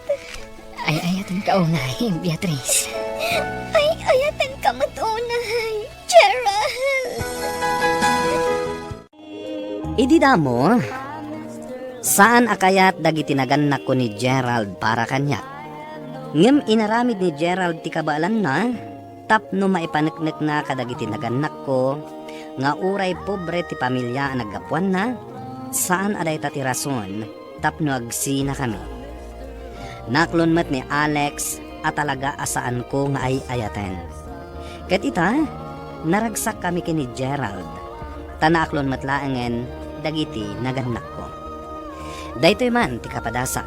Ay-ayatenka unay, Beatrice. Ay-ayatenka met unay, Gerald. Idi damo, saan a kayat dagiti nagannakko ni Gerald para kaniak. Ngem inaramid ni Gerald ti kabaelanna tapno maipaneknekna kadagiti nagannakko nga uray pobre ti pamilia a naggapuanna, saan a dayta ti rason tapno agsinakami. Naaklon met ni Alex a talaga a saanko nga ay-ayaten. Ket ita, naragsakkami ken ni Gerald, ta naaklon met laengen dagiti nagannakko. Daytoy man ti kapadasak,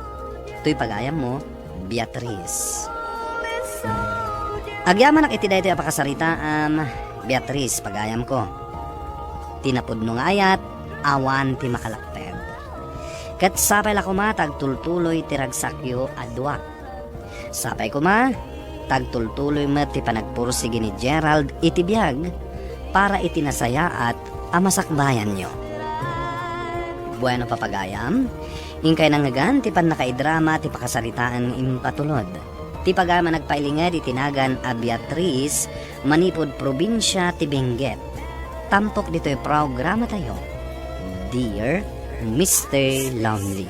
toy pagayammo, Beatrice. Agyamanak iti daytoy a pakasaritaam, Beatrice, pagayamko. Ti napudno nga ayat, awan ti makalakted. Ket sapay la koma ta agtultuloy ti ragsakyo a dua. Sapay koma ta agtultuloy met ti panagpursigi ni Gerald iti biag para iti nasayaat a masakbayanyo. Bueno, papagayam, Inkay nangngegan ti pannakaidrama ti pakasaritaan nga impatulod. Ti pagayam a nagpailinged iti nagan a Beatriz, manipud probinsia ti Benguet. Tampok ditoy programatayo, Dear Mister Lonely.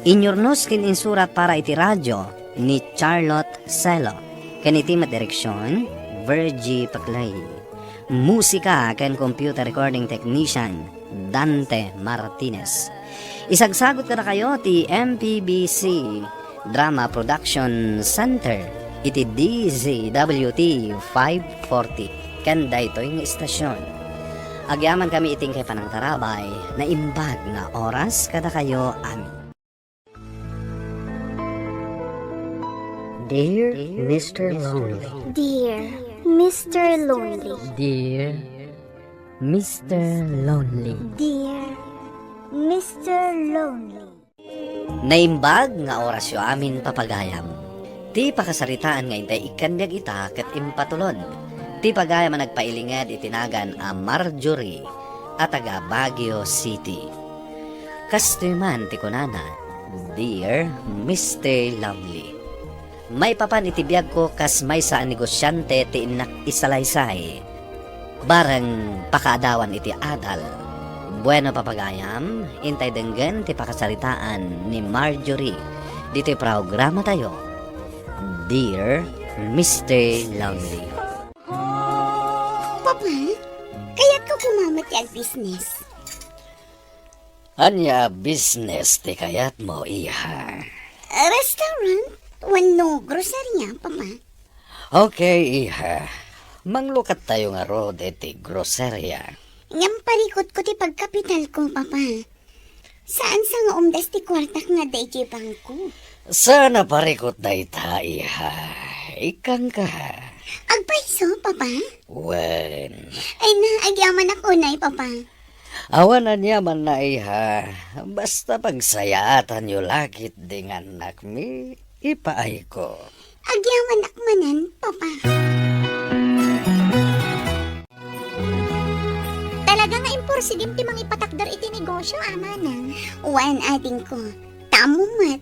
Inyurnos ken insurat para iti radio ni Charlotte Celo, ken iti met direksion, Virgie Paclay. Musika ken computer recording technician, Dante Martinez. Isagsagut kadakayo ti M P B C Drama Production Center iti D Z W T five forty ken daytoy nga istasyon. Agyamankami iti inkay panangtarabay, naimbag nga oras kadakayo amin. Dear Mister Lonely. Dear Mister Lonely. Dear Mister Lonely. Dear Mister Lonely. Naimbag nga orasyo amin, papagayam. Ti pakasaritaan nga intay ikkan biag ita ket impatulod. Ti pagayam a nagpailinged iti nagan a Marjorie a taga Baguio City. Kastoy man ti kunana, Dear Mister Lonely. Maipapan iti biagko kas maysa a negosiante ti innak isalaysay. Bareng pakaadawan iti adal. Bueno, papagayam, intay denggen ti pakasaritaan ni Marjorie ditoy programatayo, Dear Mister Lonely. Papa, kayatko koma met ti agbisnes. Ania a business ti kayatmo, iha? Restaurant wenno groceria, Papa? Okay, iha. Manglukattayo ngarud iti groceria. Ngem parikutko ti pagkapitalko, Papa. Saan sa nga umdas ti kuartak nga adda idiay bangko? Saan a parikut dayta, iha. Ikkangka. Agpayso, Papa? Wen. Ay na, agyamanak unay, Papa. Awan aniamanna, iha. Basta pagsayaatanyo la ketdi nga annakmi, ipaayko. Agyamanak manen, Papa. Talaga nga imporsigim ti mangipatakder iti negosyo, a, manang. Wen, adingko. Tammo met.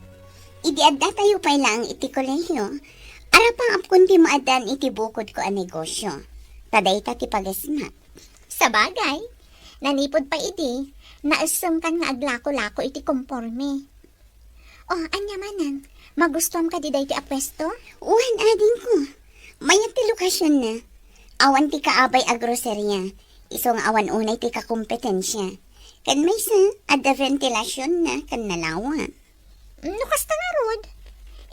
Idi addatayo pay laeng iti kolehio, arapaapkon ti maaddaan iti bukodko a negosyo. Ta dayta ti pagasmak. Sabagay, nanipud pay idi, naessemkan nga aglako-lako iti komporme. O, ania manang, magustuam kadi daytoy a puesto? Wen, adingko. Mayat ti lokasionna. Awan ti kaabay a groceria, isu nga awan unay ti kakompetensia. Ken maysa, adda ventilasionna ken nalawa. No kasta ngarud,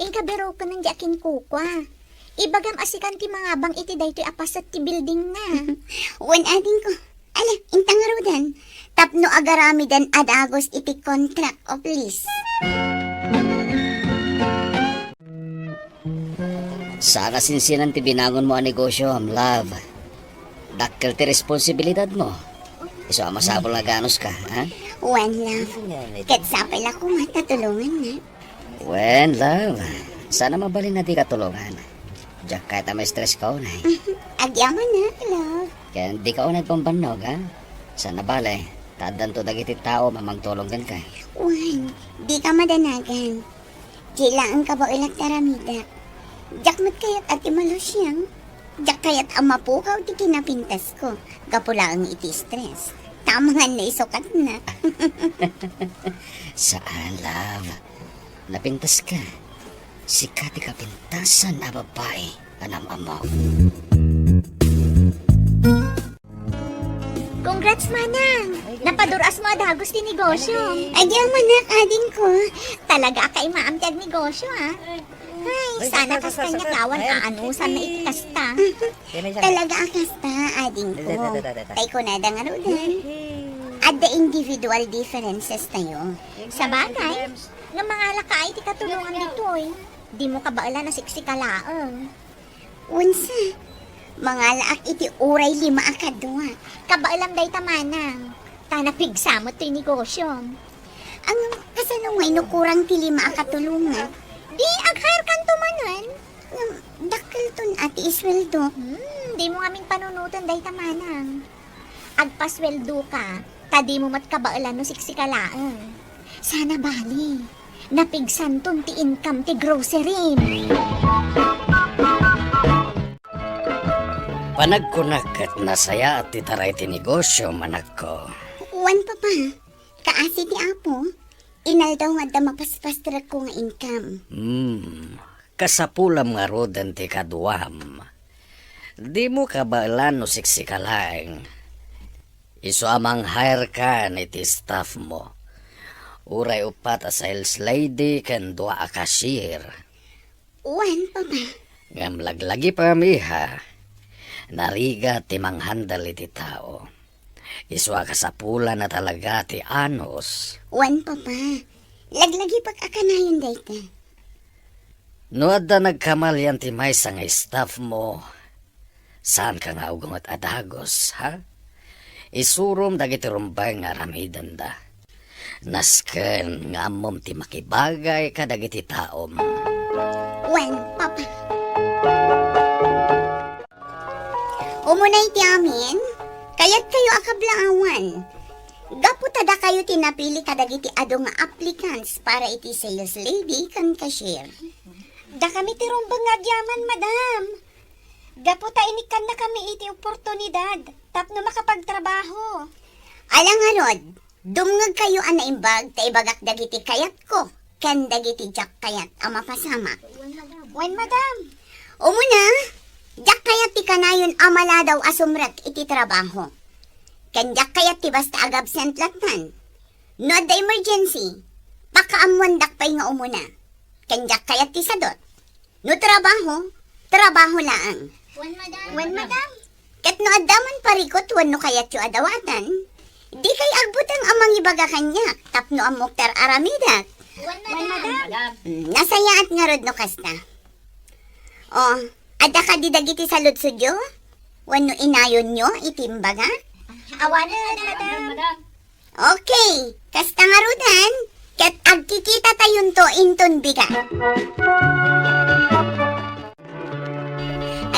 inka biroken diay akinkukua. Ibagam a sikan ti mangabang iti daytoy a paset ti buildingna. Wen, adingko. Ala, inta ngaruden. Tapno agaramidan a dagus iti contract of lease. Saan a sinsinan ti binangonmo a negosyo, love. Dakkel ti responsibilidadmo. Isu a masapul nga ganuska, ha? Wen, love. Ket sapay la koma ta tulongannak. Wen, love. Saan a mabalin a dika tulongan. Diak kayat a ma-stress ka unay. Agyamanak, love. Ken dika unay agbanbannog, ha? Saan a bale, ta addanto dagiti tao a mangtulong kenka. Wen, dika madanagan. Diay laeng kabaelak ti aramidak. Diak met kayat a ti malusiang. Diak kayat a mapukaw ti kinapintasko gapu laeng iti stress. Ta amangan no isukatna. Saan, love. Napintaska. Sika ti kapintasan a babai a nam-ammok. Congrats, manang! Napadur-asmo a dagus ti negosyo. Agyamanak, adingko. Talaga a kaimaam ti agnegosyo, a. Ay, sana kas kaniak lawan aanusanna iti kasta. Talaga a kasta, adingko. Tay kunada ngaruden. Adda individual differences tayo. Sabagay, nga mangalaka ay ti katulongan ditoy. Dimo kabaelan a siksika laeng. Unsa? Mangalaak iti uray lima a kadua. Kabaelam dayta, manang. Ta napigsa met toy negosyom. Ngem, kasano ngay no kurang ti lima a katulongan? Di, ag-hire kanto manen. Ngem, dakkelton a ti isweldo. Hmm, dimo ngamin panunoten dayta, manang. Agpasweldoka, ta dimo met kabaelan no siksika laeng. Sana bali, napigsanton ti income ti grocery. Panagkunak ket nasayaat ti taray ti negosio, anakko. Wen, Papa. Kaasi ti Apo, inaldaw nga adda mapaspasterekko nga income. Hmm, kasapulam ngaruden ti kaduam. Dimo kabaelan no siksika laeng. Isu a mang-hire kan iti staff mo. Uray uppat a sales lady ken dua a cashier. Wen, Papa. Ngem laglagipem, iha. Narigat ti manghandle iti tao. Isu a kasapulan a talaga ti anus. Wen, Papa. Laglagipek a kanayon dayta. No adda nagkamalian ti maysa nga staff mo, saanka nga agunget a dagus, ha? Isurom dagiti rumbeng nga aramidenda. Nasken nga ammom ti makibagay kadagiti taom. Wen, Papa. Umuna iti amin, kayatkayo a kablaawan. Gapu ta dakayo ti napili kadagiti adu nga applicants para iti sales lady ken cashier. Dakami ti rumbeng nga agyaman, madam. Gapu ta inikkannakami iti oportunidad tapno makapagtrabaho. Ala ngarud, dumngegkayo a naimbag ta ibagak dagiti kayatko ken dagiti diak kayat a mapasamak. Wen, madam. Umuna, diak kayat ti kanayon a maladaw a sumrek iti trabaho. Ken diak kayat ti basta agabsent lattan. No adda emergency, pakaammoandak pay nga umuna. Ken diak kayat ti sadot. No trabaho, trabaho laeng. Wen, madam. Wen, madam. Ket no adda man parikut wenno kayatyo a dawatan, dikay agbuteng a mangibaga kaniak tapno ammok ti ar-aramidek. Wen, madam. Mm, nasayaat ngarud no kasta. O, adda kadi dagiti saludsodyo? Wenno inayonyo iti imbaga? Awanen, madam. Okay, kasta ngaruden, ket agkikitatayon inton bigat.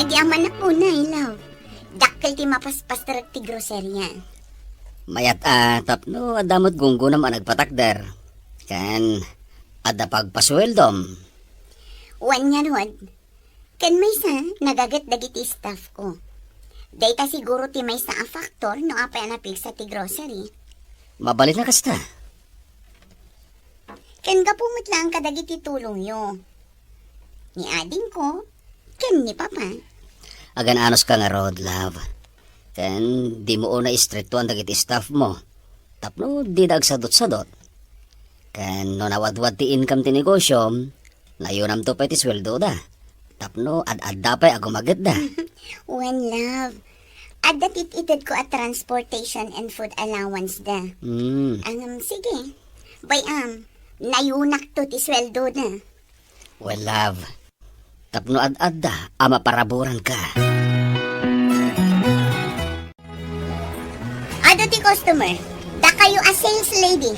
Agyaman a unay, love. Dakkel ti mapaspasterek ti groceria. Mayat a tapno adda met gunggonam a nagpatakder. Ken adda pagpasueldom. Wen ngarud, ken maysa, nagaget dagiti staff ko. Dayta siguro ti maysa a factor no apay a napigsa ti grocery. Mabalin a kasta. Ken gapu met laeng kadagiti tulongyo. Ni adingko, ken ni Papa. Agan-anuska ngarud, love. Ken dimo unay istriktoan dagiti staff mo. Tapno dida agsadot-sadot. Ken no nawadwad ti income ti negosiom, nayonamto pay ti sueldoda. Tapno ad-adda pay a gumagetda. Wen, love. Adda ti it-itedko a transportation and food allowance da. Hmm. Ngem, sige. Bay-am, nayonakto ti sueldoda. Wen, love. Tapno ad-adda a maparaburanka. Adu ti customer, dakayo a sales lady,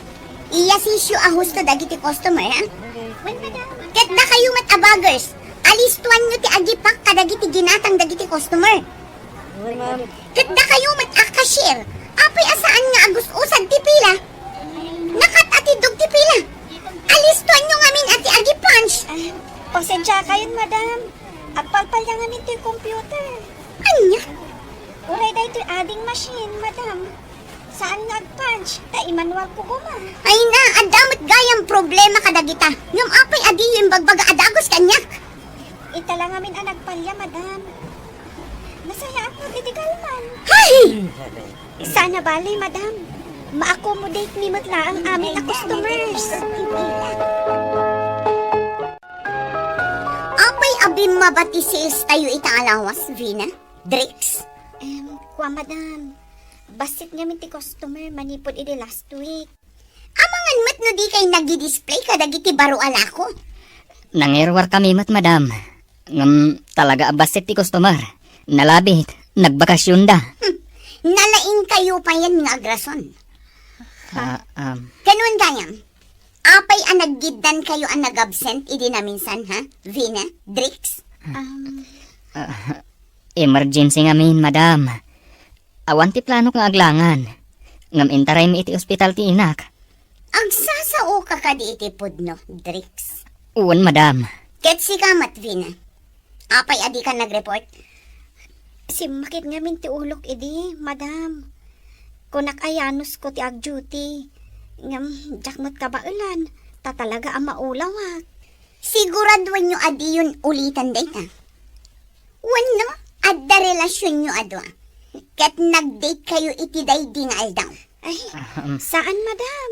iyasisyo a husto dagiti customer, ha? Ket dakayo met a baggers, alistoanyo ti agipak kadagiti ginatang dagiti customer. Ket dakayo met a cashier, apay a saan nga agus-usad ti pila? Nakat-atiddog ti pila. Alistoanyo ngamin a ti agi-punch. Ay, pasensiakayon, madam. Agpalpalya ngamin toy computer. Ania? Uray daytoy adding machine, madam. Saan nga ag-punch, ta i-manual ko koma. Ay na, adda met gayam problema kadagita. Ngem apay a diyo imbagbaga a dagus kaniak? Ita la ngamin a nagpalya, madam. Nasayaat met iti kalman. Hay! Sana bali, madam. Ma-accommodate mi met laeng amin a customers. Apay a bimmaba ti sales tayo ita a lawas, Vina? Drix? Em, kua, madam. Bassit ngamin ti customer manipud idi last week. Amangan met no dikay nagdi-display kadagiti baro a lako. Nangiruarkami met, madam. Ngem talaga a bassit ti customer. Nalabit, nagbakasionda. Hmm. Nalaingkayo payen nga agrason. Ah, um. Ken wen gayam, apay a naggiddankayo a nagabsent idi naminsan, ha? Vina, Drix? Um. Ah, emergency ngamin, madam. Awan ti planok nga aglangan. Ngem intaraymi iti ospital ti inak. Agsasaoka kadi iti pudno, Drix? Wen, madam. Ket sika met, Vina? Apay a dika nag-report? Simmakit ngamin ti ulok idi, madam. Kunak a yanusko ti ag-duty. Ngem diak met kabaelan, ta talaga a maulawak. Siguraduenyo a diyon ulitan dayta. Wenno, adda relasionyo a dua. Ket nag-date kayo iti daydi nga aldaw. Ay, ahem, saan, madam.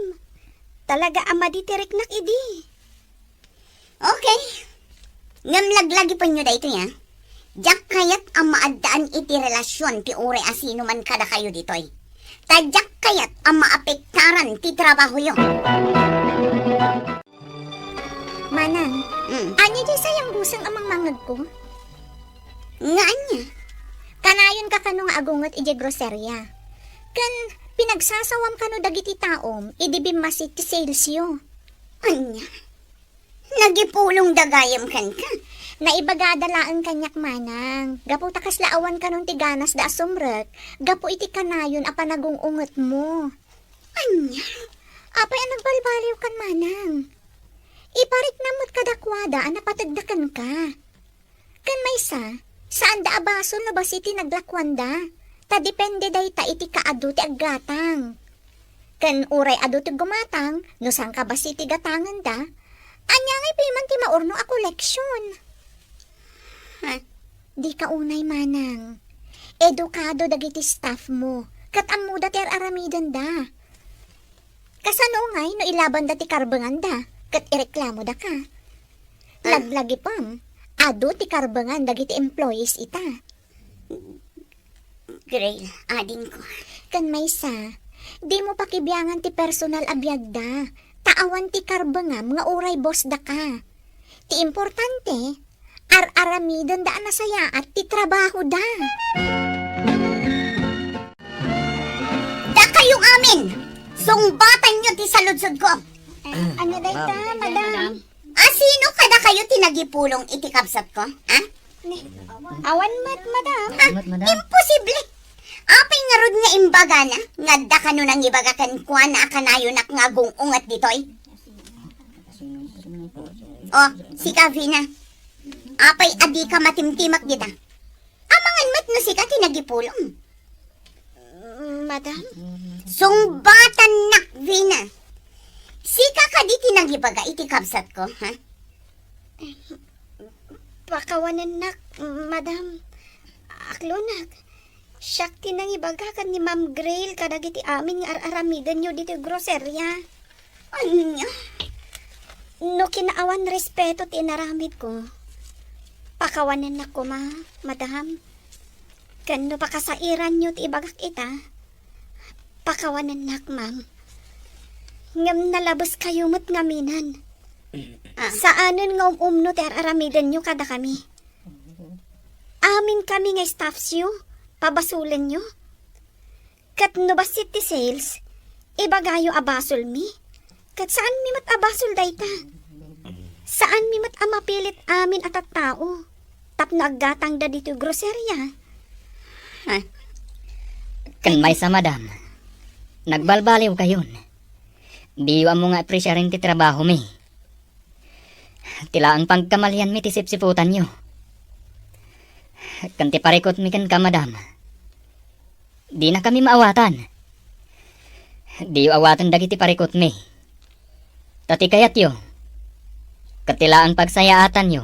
Talaga a madi ti riknak idi. Okay. Ngem laglagipenyo daytoy, a. Diak kayat a maaddaan iti relasion ti uray a sino man kadakayo ditoy. Ta diak kayat a maapektaran ti trabahoyo. Manang, mm, ania diay sayangbuseng a mangmangegko? Nga ania? Kanayonka kano nga agunget idiay groseria. Ken pinagsasawam kano dagiti taom idi bimmassit ti salesyo. Ania? Nagipulongda gayam kenka? Naibagada laeng kaniak, manang. Gapu ta kasla awan kanon ti ganasda a sumrek gapu iti kanayon a panagung-ungetmo. Ania? Apay a nagbalbaliwkan, manang? Ipariknam met kadakuada a napategda kenka. Ken maysa, saanda a basol no bassit ti naglakuanda, ta depende dayta iti kaadu ti aggatang. Ken uray adu ti gumatang, no saan ka bassit ti gatangenda, ania ngay pay man ti maurno a koleksion? Huh? Dika unay, manang. Edukado dagiti staff mo, ket ammoda ti ar-aramidenda. Kasano ngay no ilabanda ti karbenganda, ket ireklamoda ka? Ah. Laglagipem, adu ti karbengan dagiti employees ita. Grail, adingko. Ken maysa, dimo pakibiangan ti personal a biagda, ta awan ti karbengam nga uray boss daka. Ti importante, ar-aramidenda a nasayaat ti trabahoda. Dakayo amin, sungbatanyo ti saludsodko. Eh, ania dayta, madam? A sino kadakayo ti nagipulong iti kabsatko, ha? Ni, awan met, madam. Ha? Awan met, madam. Imposible! Apay ngarud nga imbagana nga adda kano nangibaga kenkuana a kanayonak nga agung-unget ditoy? O, sika, Vina. Apay a dika matimtimek dita? Amangan met no sika ti nagipulong. Madam? Sungbatannak, Vina. Sika kadi ti nangibaga iti kabsatko, ha? Pakawanennak, madam. Aklonak. Siak ti nangibaga ken ni Ma'am Grail kadagiti amin nga ar-aramidenyo ditoy groseria. Ania? No kinaawan respeto ti inaramidko, pakawanennak koma, madam. Ken no pakasairanyo ti ibagak ita, pakawanennak, ma'am. Ngem nalabeskayo met ngamin. Ah. Saanen nga um-umno ti ar-aramidenyo kadakami. Amin kami nga staffsyo, pabasolenyo. Ket no bassit ti sales, ibagayo a basolmi. Ket saanmi met a basol dayta. Saanmi met a mapilit amin a tattao tapno aggatangda ditoy groseria. Ha? Ken maysa, madam, nagbalbaliwkayon. Diyo ammo nga apresiaren ti trabahomi. Ti laeng pagkamalianmi ti sipsiputanyo. Ken ti parikutmi kenka, madam, dinakami maawatan. Diyo awaten dagiti parikutmi. Ta ti kayatyo, ket ti laeng pagsayaatanyo,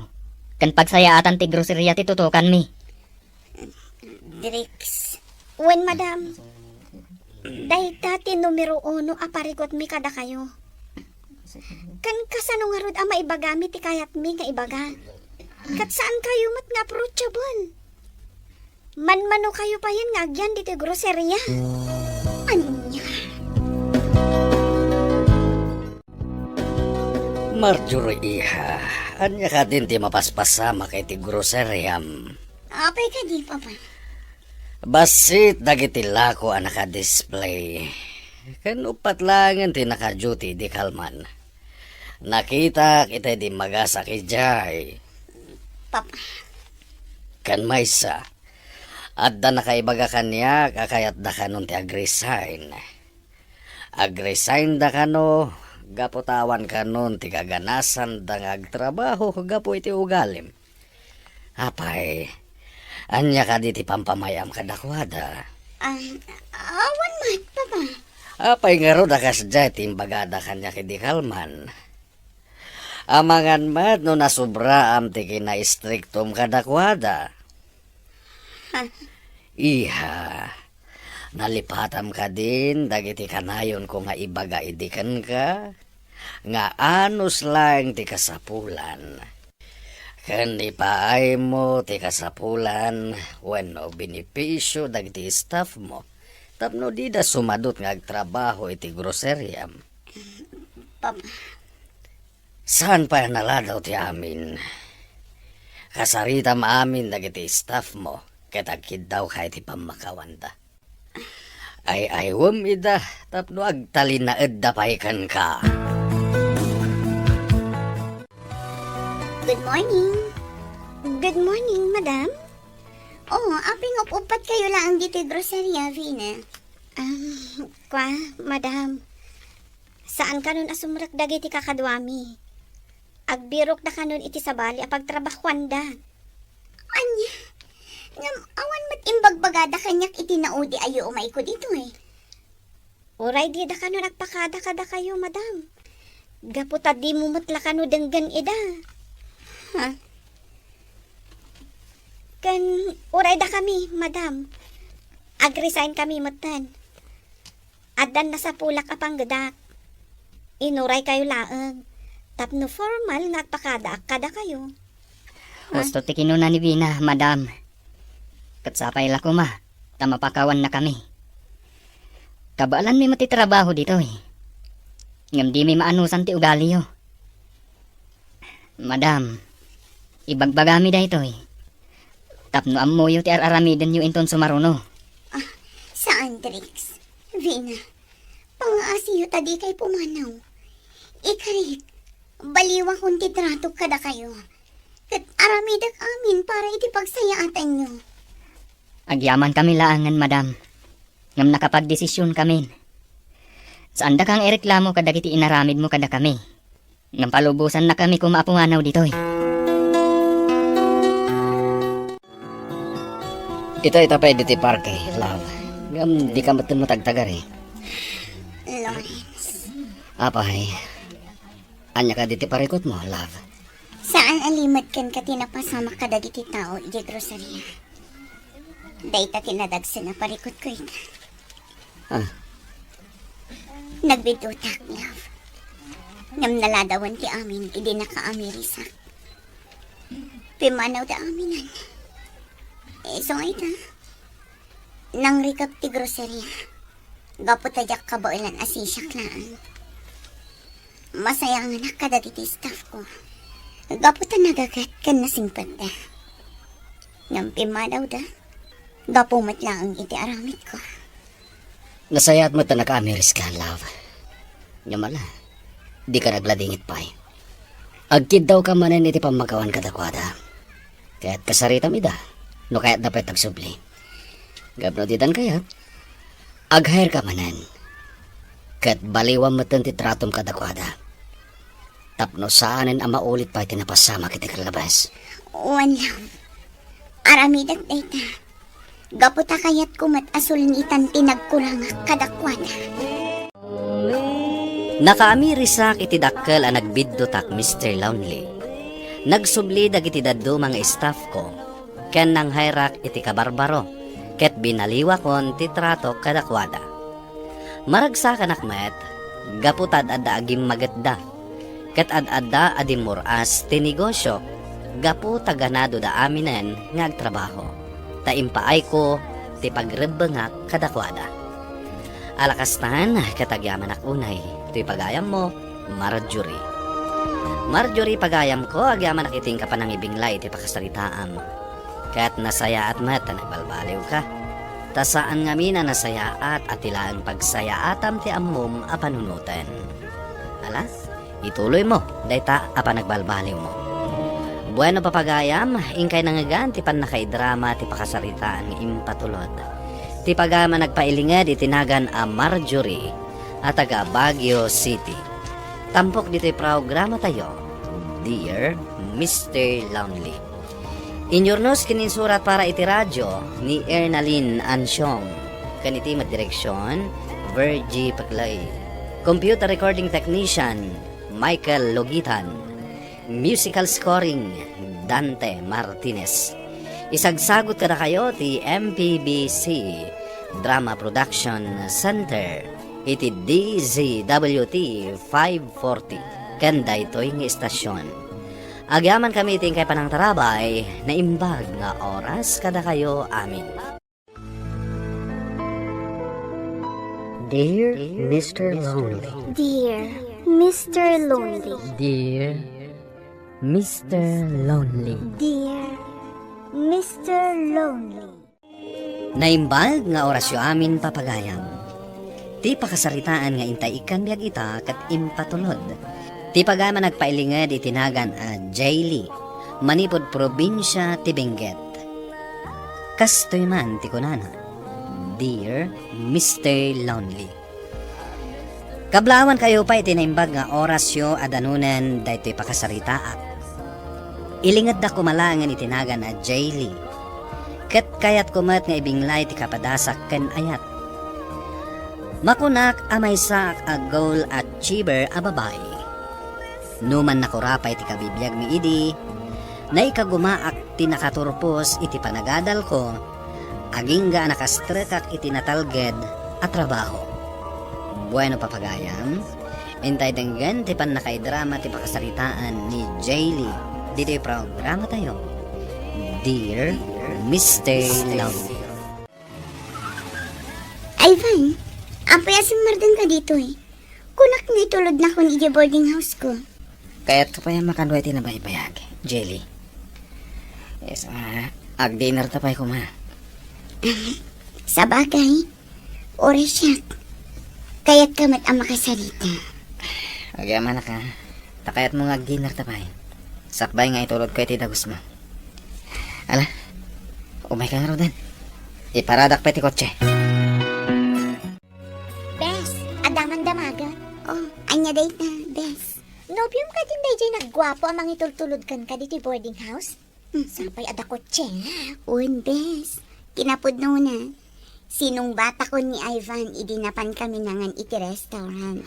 ken pagsayaatan ti groseria ti tutukanmi. Drix. Wen, madam. Dayta ti numero uno a parikutmi kadakayo. Ken kasano ngarud a maibagami ti kayatmi nga ibaga? Ket saankayo met nga approachable. Manmanokayo payen nga agyan ditoy groseria. Ania? Marjorie, iha, ania kadin ti mapaspasamak iti groseriam? Apay kadi, Papa? Bassit dagiti lako a naka-display. Ken uppat laengen ti naka-duty idi kalman. Nakitak ita idi immagasak idiay. Papa. Ken maysa, adda nakaibaga kaniak a kayatda kanon ti ag-resign. Ag-resignda kano Gapu ta awan kanon ti kaganasanda nga agtrabaho gapu iti ugalim. Apay, ania kadi ti pampamay-am kadakuada? Ah, awan met, Papa. Apay ngarud a kasdiay ti imbagada kaniak idi kalman? Amangan met no nasubraam ti kinaistriktom kadakuada. Ha? Iha, nalipatam kadin dagiti kanayonko nga ibaga idi kenka nga anus laeng ti kasapulan. Ken ipaaymo ti kasapulan wenno benepisio dagiti staffmo tapno dida sumadut nga agtrabaho iti groseriam. Papa. Saan pay a naladaw ti amin. Kasaritam amin dagiti staffmo ket agkiddawka iti pammakawanda. Ay-aywem ida tapno agtalinaedda pay kenka. Good morning. Good morning, madam. Oh, apay nga up-uppat kayo laeng ditoy groceria, Vina? Um, kwa, madam. Saan kanon a sumrek dagiti kakaduami. Agbirokda kanon iti sabali a pagtrabahoanda. Ania? Ngem awan met imbagbagada kaniak iti naudi a yuumayko ditoy. Uray dida kanon agpakada kadakayo, madam. Gapu ta dimo met la kano denggen ida. Ha? Ken uray dakami, madam. Ag-resign kami metten. Addan nasapulak a panggedak. Inuray kayo laeng tapno formal nga agpakadaak kadakayo. Husto ti kinuna ni Vina, madam. Ket sapay la koma ta mapakawanna kami. Kabaelanmi met ti trabaho ditoy. Ngem dimi maanusan ti ugaliyo. Madam, ibagbagami daytoy tapno ammoyo ti ar-aramidenyo inton sumaruno. Ah, saan, Trix. Vina, pangaasiyo ta dikay pumanaw. Ikarit, baliwakon ti tratok kadakayo. Ket aramidek amin para iti pagsayaatanyo. Agyamankami laengen, madam. Ngem nakapagdesisionkamin. Saandaka nga ireklamo kadagiti inaramidmo kadakami. Ngem palubosannakami koma a pumanaw ditoy. Ita, ita pay ditoy parke, love. Ngem dika metten matagtagari. Lawrence. Apay, ania kadi ti parikutmo, love? Saan a limed kenka ti napasamak kadagiti tao idiay groceria. Dayta ti nadagsen a parikutko ita. Ah. Nagbidutak, love. Ngem naladawan ti amin idi nakaamirisak. Pimmanawda aminen. Isu nga ita, nangrikep ti groceria. Gapu ta diak kabaelan a sisiak laeng. Masayanganak kadagiti staff ko. Gapu ta nagaget ken nasingpetda. Ngem pimmanawda. Gapu met laeng iti aramidko. Nasayaat met ta nakaamiriska, love. Ngem ala, dika nagladingit pay. Agkiddawka manen iti pammakawan kadakuada. Ket kasaritam ida, no kayatda pay tagsubli. Gapu no didan kayat, ag-hire ka manen. Ket baliwam metten ti tratom kadakuada. Tapno saanen a maulit pay ti napasamak iti kallabas. Wen, love. Aramidek dayta. Gapu ta kayatko met a sulnitan ti nagkurangak kadakuada. Nakaamirisak iti dakkel a nagbiddutak, Mister Lonely. Nagsubli dagiti dadduma nga staff ko, ken nang-hire-ak iti kabarbaro, ket binaliwakon ti tratok kadakuada. Maragsakanak met, gapu ta ad-adda a gimmagetda, ket ad-adda a dimmur-as ti negosio, gapu ta ganadoda aminen nga agtrabaho, ta impaayko ti pagrebbengak kadakuada. Ala kastan, ket agyamanak unay toy pagayammo, Marjorie. Marjorie, pagayamko, agyamanak iti inka panangibinglay iti pakasaritaam. Ket nasayaat met ta nagbalbaliwka. Ta saan ngamin a nasayaat a ti laeng pagsayaatam ti ammom a panunoten. Ala, ituloymo dayta a panagbalbaliwmo. Bueno, papagayam, inkay nangngegan ti pannakaidrama ti pakasaritaan nga impatulod ti pagayam a nagpailinged iti nagan a Marjorie a taga Baguio City. Tampok ditoy programatayo, Dear Mister Lonely. Inyurnos ken insurat para iti radio ni Ernalyn Ansiong, ken iti met direksion, Virgie Paclay. Computer recording technician, Michael Logitan. Musical scoring, Dante Martinez. Isagsagut kadakayo ti M P B C Drama Production Center iti D Z W T five forty ken daytoy nga istasyon. Agyamankami iti inkay panangtarabay, naimbag nga oras kadakayo amin. Dear Mister Lonely. Dear Mister Lonely. Dear Mister Lonely. Dear Mister Lonely. Naimbag nga orasyo amin, papagayam. Ti pakasaritaan nga intay ikkan biag ita ket impatulod. Ti pagayam a nagpailinged iti nagan a Jaylee, manipud probinsia ti Benguet. Kastoy man ti kunana, Dear Mister Lonely. Kablawankayo pay iti naimbag nga orasyo a danunen daytoy pakasaritaak. Ilingedda koma laengen iti nagan a Jaylee. Ket kayatko met nga ibinglay ti kapadasak ken ayat. Makunak a maysaak a goal achiever a babai. Numan nakurapay ti kabibiagmi idi, naikagumaak ti nakaturpos iti panagadalko, agingga a nakastrekak iti natalged a trabaho. Bueno, papagayam, intay denggen ti pannakaidrama ti pakasaritaan ni Jaylee ditoy programatayo, Dear Mister Lonely. Ivan, apay a simmardanka ditoy? Kunak nga itulodnakon idiay boarding house-ko. Kayatko pay a makadua iti nabaybayag, Jaylee. Yes, ah, ag-dinner ta pay koma. Sabagay, oras siak. Kayatka met a makasarita. Agyamanak, ah. Ta kayatmo nga ag-dinner ta pay. Sakbay nga itulodko iti dagusmo. Ala, umayka ngaruden. Iparadak pay ti kotse. Bes, adda man damagen. Oh, ania dayta, Bes? Nobiom kadin daydiay nagguapo a mangitultulod kenka ditoy boarding house? Hmm. Sapay adda kotse, ha? Wen, Bes. Kinapudnona, sinungbatakon ni Ivan idi napankami nangan iti restaurant.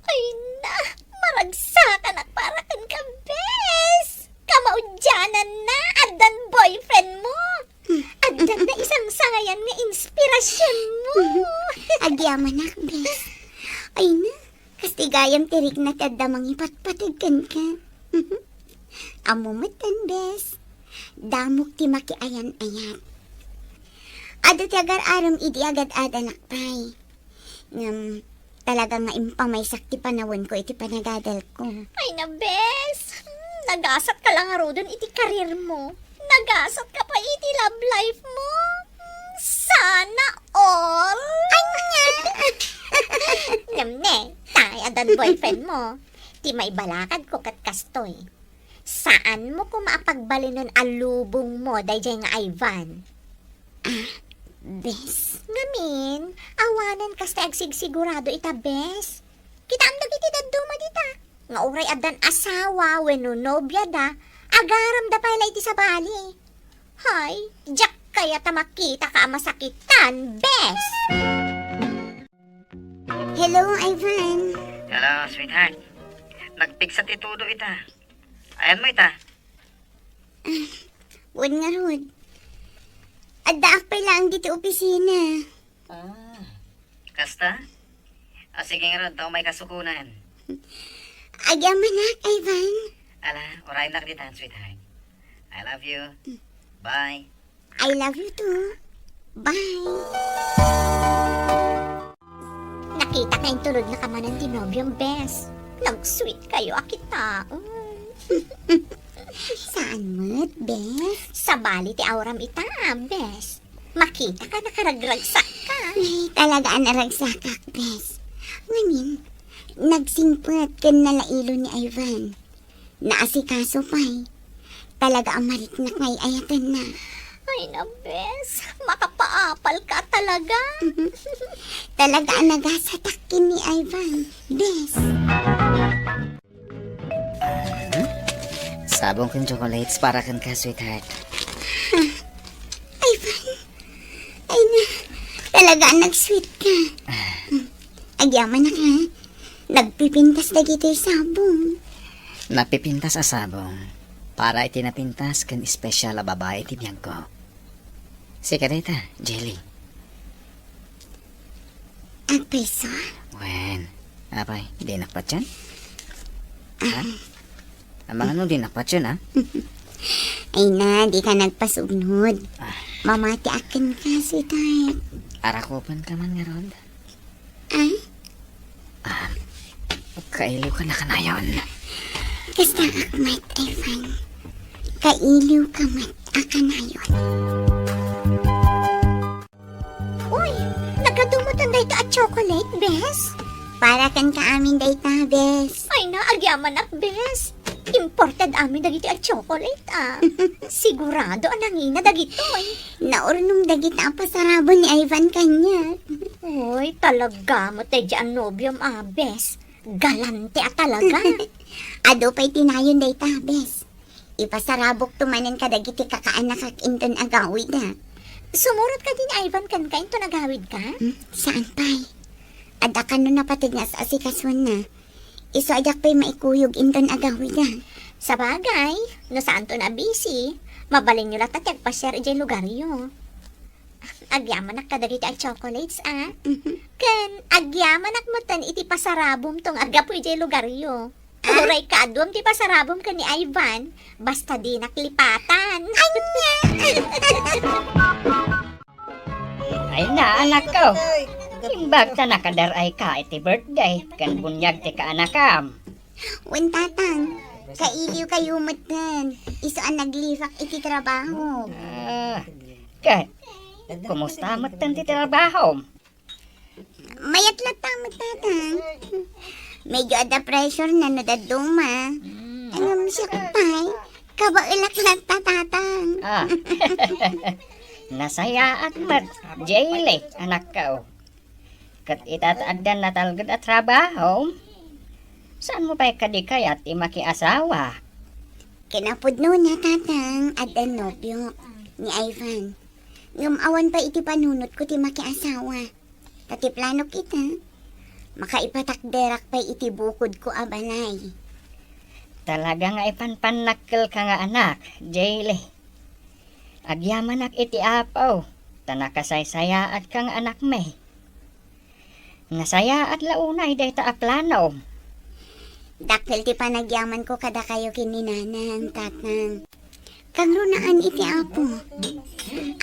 Ay na, maragsakanak para kenka, Bes. Kamaudiananna, addan boyfriend mo. Addan naisangsangayan nga inspirasionmo. Agyamanak, Bes. Ay na, kas ti gayam ti rikna ti adda mangipatpateg kenka. Ammo metten, Bes. Damok ti makiayan-ayat. Adda ti agar-arem idi agad-adanak pay. Ngem, talaga nga impamaysak ti panawenko iti panagadalko. Ay na, Bes! Hmm, nagasatka la ngaruden iti kariermo. Nagasatka pay iti love life mo. Hmm, sana all! Ania? Ngem ne, tay addan boyfriend mo. Ti maibalakadko ket kastoy. Saanmo koma a pagbalinen a lubongmo daydiay nga Ivan. Ah, Bes. Ngamin, awanen kas ti agsigsigurado ita, Bes. Kitaem dagiti dadduma dita, nga uray addan asawa wenno nobiada, agaramda pay la iti sabali. Hay, diak kayat a makitaka a masakitan, Bes. Hello, Ivan. Hello, sweetheart. Nagpigsa ti tudo ita. Ayanmo ita? Ah, wen ngarud. Addaak pay laeng ditoy opisina. Ah. Kasta? Ah, sige ngarud, ta umayka sukonen. Agyamanak, Ivan. Ala, uraynak ditan, sweetheart. I love you. Bye. I love you too. Bye. Nakitaka intulodnaka manen ti nobiom, Bes. Nag-sweet kayo a kitaem. Saan met, Bes? Sabali ti auram ita, Bes. Makitaka, nakaragragsakka. Ay, talaga a naragsakak, Bes. Ngamin, nagsingpet ken nalailo ni Ivan. Naasikaso pay. Talaga a mariknak nga ay-ayatenna. Ay na, Bes. Makapaapalka talaga. Talaga a nagasatak ken ni Ivan, Bes. Sabong ken chocolates para kenka, sweetheart. Ay, Ivan. Ay na. Talaga, nag-sweet ka. Agyamanak, ha? Nagpipintas dagitoy sabong. Napipintas a sabong. Para iti napintas ken espesyal a babai ti biagko. Sika dayta, Jelly. Agpayso? Wen, apay, dinak patien? Ha? Amangan no dinak patien, ha? Ay na, dika nagpasugnod. Ah. Mamatiak kenka, sweetheart. Arakupenka man ngarud. Ah? Ah, kailiwka na kanayon. Kasta ak met, Ivan. Kailiwka met a kanayon. Uy, nagadu metten dayta a chocolate, bes? Para kenka amin dayta, bes. Ay na, agyamanak, bes. Imported amin dagiti a chocolate, ah. Sigurado a nangina dagitoy. Naurnong dagita a pasarabon ni Ivan kaniak. Uy, talaga met daydiay a nobiom, ah, bes. Galante a talaga. Adu pay ti nayon dayta, bes. Ipasarabokto manen kadagiti kakaanakak inton agawidak. Sumurot kadi ni Ivan kenka inton agawidka? Hmm, saan pay. Adda kano napateg nga as-asikasuanna. Isu a diak pay maikuyog inton agawidak. Sabagay, no saanton a busy, mabalinyo latta ti agpasiar idiay lugaryo. Agyamanak kadagiti a chocolates, ah. Mhm. Ken agyamanak metten iti pasarabomto nga aggapu idiay lugaryo. Ah? Uray kaduam ti pasarabom ken ni Ivan, basta dinak lipatan. Ania? Ay na, anakko. Imbag ta nakadar-ayka iti birthday ken buniag ti kaanakam. Wen, Tatang, kailiwkayo metten. Isu a naglifak iti trabaho. Ah, ket, kumusta metten ti trabahom? Mayat latta met, Tatang. Medyo adda pressure na no dadduma. Hmm. Ngem siak pay, kabaelak latta, Tatang. Ah. Nasayaat met, Jelly, anakko. Ket ita ta addan natalged a trabaho, saanmo pay kadi kayat ti makiasawa? Kinapudnona, Tatang, addan nobiok, ni Ivan. Ngem awan pay iti panunotko ti makiasawa. Ta ti planok ita, makaipatakderak pay iti bukodko a balay. Talaga nga ipanpannakkelka nga anak, Jelly. Agyamanak iti Apo, ta nakasaysayaat ka nga anakmi. Nasayaat la unay dayta a planom. Dakkel ti panagyamanko kadakayo ken ni Nanang, Tatang. Kangrunaan iti Apo.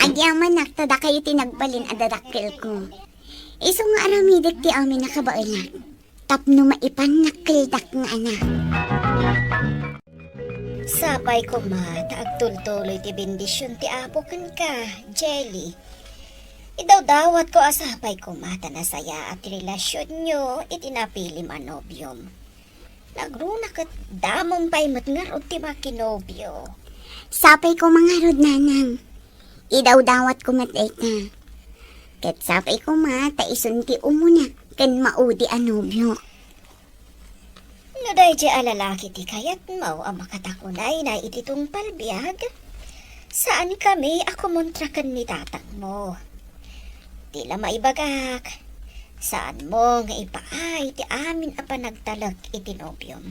Agyamanak ta dakayo ti nagbalin a dadakkelko. Isu nga aramidek ti amin a kabaelak. Tapno maipannakkeldak nga anak. Sapay koma ta agtultuloy ti bendision ti Apo kenka, Jelly. Idawdawatko a sapay koma ta nasayaat ti relasionyo iti napilim a nobiom. Nagruna ket damom pay met ngarud ti makinobio. Sapay koma ngarud, Nanang. Idawdawatko met dayta. Ket sapay koma ta isun ti umuna ken maudi a nobio. No daydiay a lalaki ti kayatmo a makatakunaynay iti tungpal biag, saankami a kumontra ken ni tatangmo. Ti la maibagak, saanmo nga ipaay ti amin a panagtalek iti nobiom.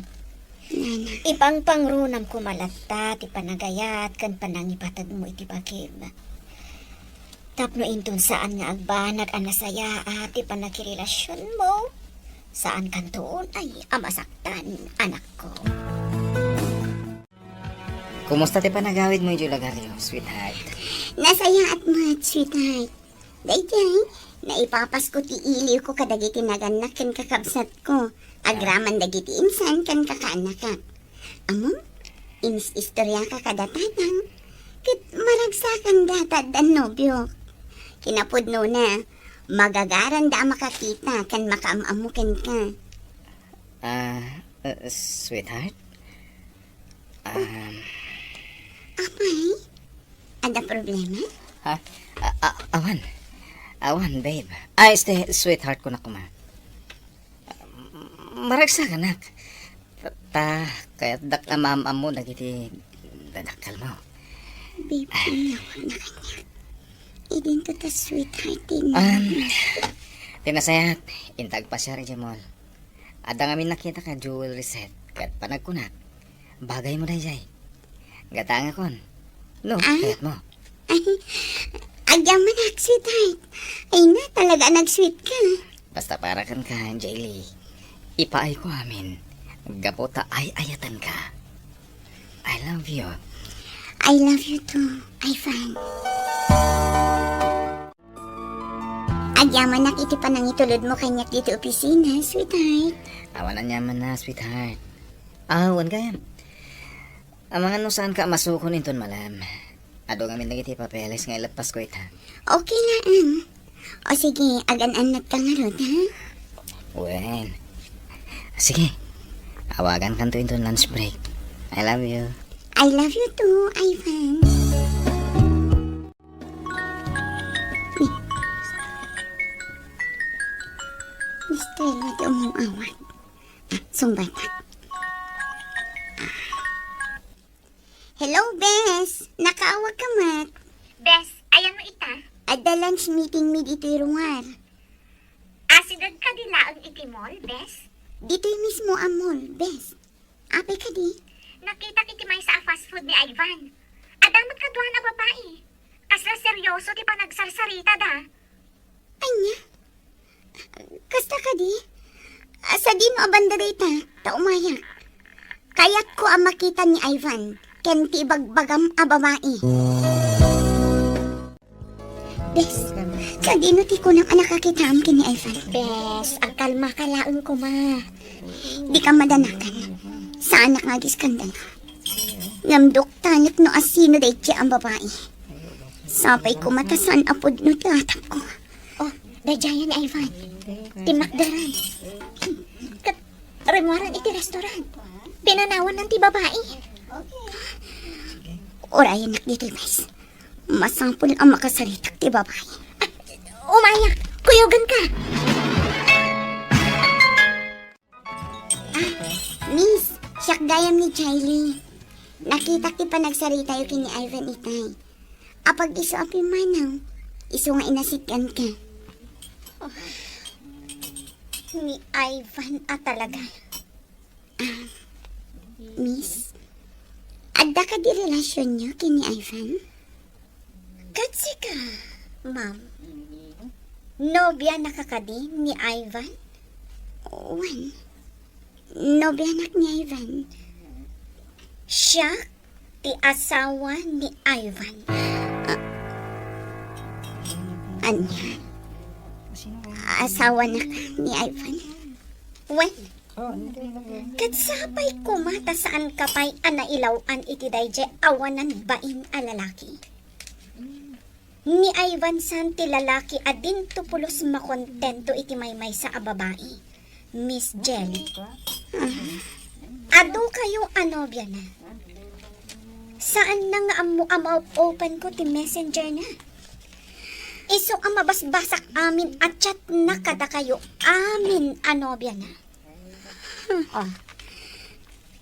Nana. Ipangpangrunam koma latta ti panagayat ken panangipategmo iti bagim. Tapno inton saan nga agbanag a nasayaat ti pannakirelasionmo, saankanto unay a masaktan, anakko. Kumusta ti panagawidmo idiay lugaryo, sweetheart? Nasayaat met, sweetheart. Daydiay, naipapasko ti iliwko kadagiti nagannak ken kakabsatko, agraman dagiti insan ken kakaannakak. Ammom, inis-istoriaka kada tatang, ket maragsakanda ta addan nobiok. Kinapudnona, magagaranda a makakita ken makaam-ammo kenka. Ah, uh, sweetheart? Um, Apay? Adda problema? Ha? A-, a-, awan. Awan, babe. Ah, este, sweetheart ko na kuma. Maragsakanak. Ta-, Ta, kayatdak a maam-ammo dagiti dadakkelmo. Babe, inyawag na kaniak. Idinto ta sweetheart din. Um, ti nasayaat, inta agpasiar idiay mall. Adda ngamin nakita ka jewelry set, ket panagkunak, bagaymo daydiay. Gatangakon. No, ah? Kayatmo. Ay, agyamanak, sweetheart. Ay na, talaga nag-sweet ka. Basta para kenka, Jaylee. Ipaayko amin. Gapu ta ay-ayatenka. I love you. I love you too, Ivan. Agyamanak iti panangitulodmo kaniak ditoy opisina, sweetheart. Awan aniamanna, sweetheart. Ah, wen gayam. Amangan no saanka a masukon inton malem. Adu ngamin dagiti papeles nga ileppasko ita. Okay laeng. O sige, agan-annatka ngarud, ha? Wen. Sige. Awagankanto inton lunch break. I love you. I love you too, Ivan. Mister Lodi umawag. Ah, sungbatak. Hello, bes. Nakaawag ka met. Bes, ayanmo ita? Adda lunch meeting mi ditoy ruar. Asideg kadi laeng iti mall, bes? Ditoy mismo a mall, bes. Apay kadi? Nakitak iti maysa a fast food ni Ivan. Adda met kaduana a babai. Kasla seryoso ti panagsarsaritada. Ania? Kasta kadi? A, sadino a banda dayta? Ta umayak. Kayatko a makita ni Ivan ken ti ibagbagam a babai. Bes, sadino ti kunam a nakakitaam ken ni Ivan? Bes, agkalmaka laeng koma. Dika madanagan. Saanak nga agiskandalo. Ngem duktanek no asino daydiay a babai. Sapay koma ta saan a pudno ti atapko. Oh, daydiay ni Ivan. Timmakderan. Ket rimmuaran iti restaurant. Pinanawannan ti babai. Urayennak ditoy, bes. Masapul a makasaritak ti babai. Ah, umayak. Kuyoganka. Ah, miss, siak gayam ni Jaylee. Nakitak ti panagsaritayo ken ni Ivan itay. Apag-isu a pimmanaw, isu nga inasitganka. Oh, ni Ivan a talaga. Ah, miss, adda kadi relasionyo ken ni Ivan? Ket sika, ma'am, nobianaka kadi ni Ivan? Wen, nobianak ni Ivan. Siak ti asawa ni Ivan. Ah, ania? Asawanaka ni Ivan? Wen, ket sapay koma ta saanka pay a nailaw-an iti daydiay awanan bain a lalaki. Ni Ivan saan ti lalaki a dinto pulos makontento iti maymaysa a babai, Miss Jelly. Adu kayo a nobiana. Saanna nga ammo a ma-open ko ti messenger na. Isu a mabasbasak amin a chat na kadakayo amin a nobiana. Oh.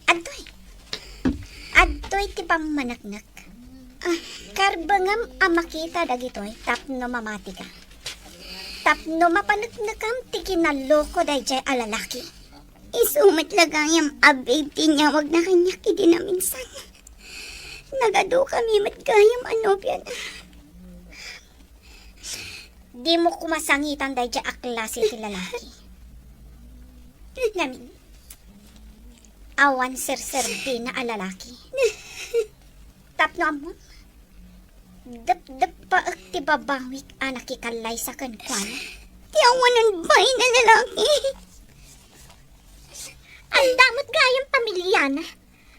Adtoy. Adtoy ti pammaneknek. Ah, karbengem a makita dagitoy tapno mamatika. Tapno mapaneknekam ti kinaloko daydiay a lalaki. Isu met la gayam a babe ti inyawagna kaniak idi naminsan. Nagadu kami met gayam a nobiana. Dimo koma sangitan daydiay a klase ti lalaki. Ngamin, awan serserbina a lalaki. Tapno ammom, depdeppaek ti babawik a nakikallaysa kenkuana. Ti awanan bain a lalaki. Adda met gayam pamiliana.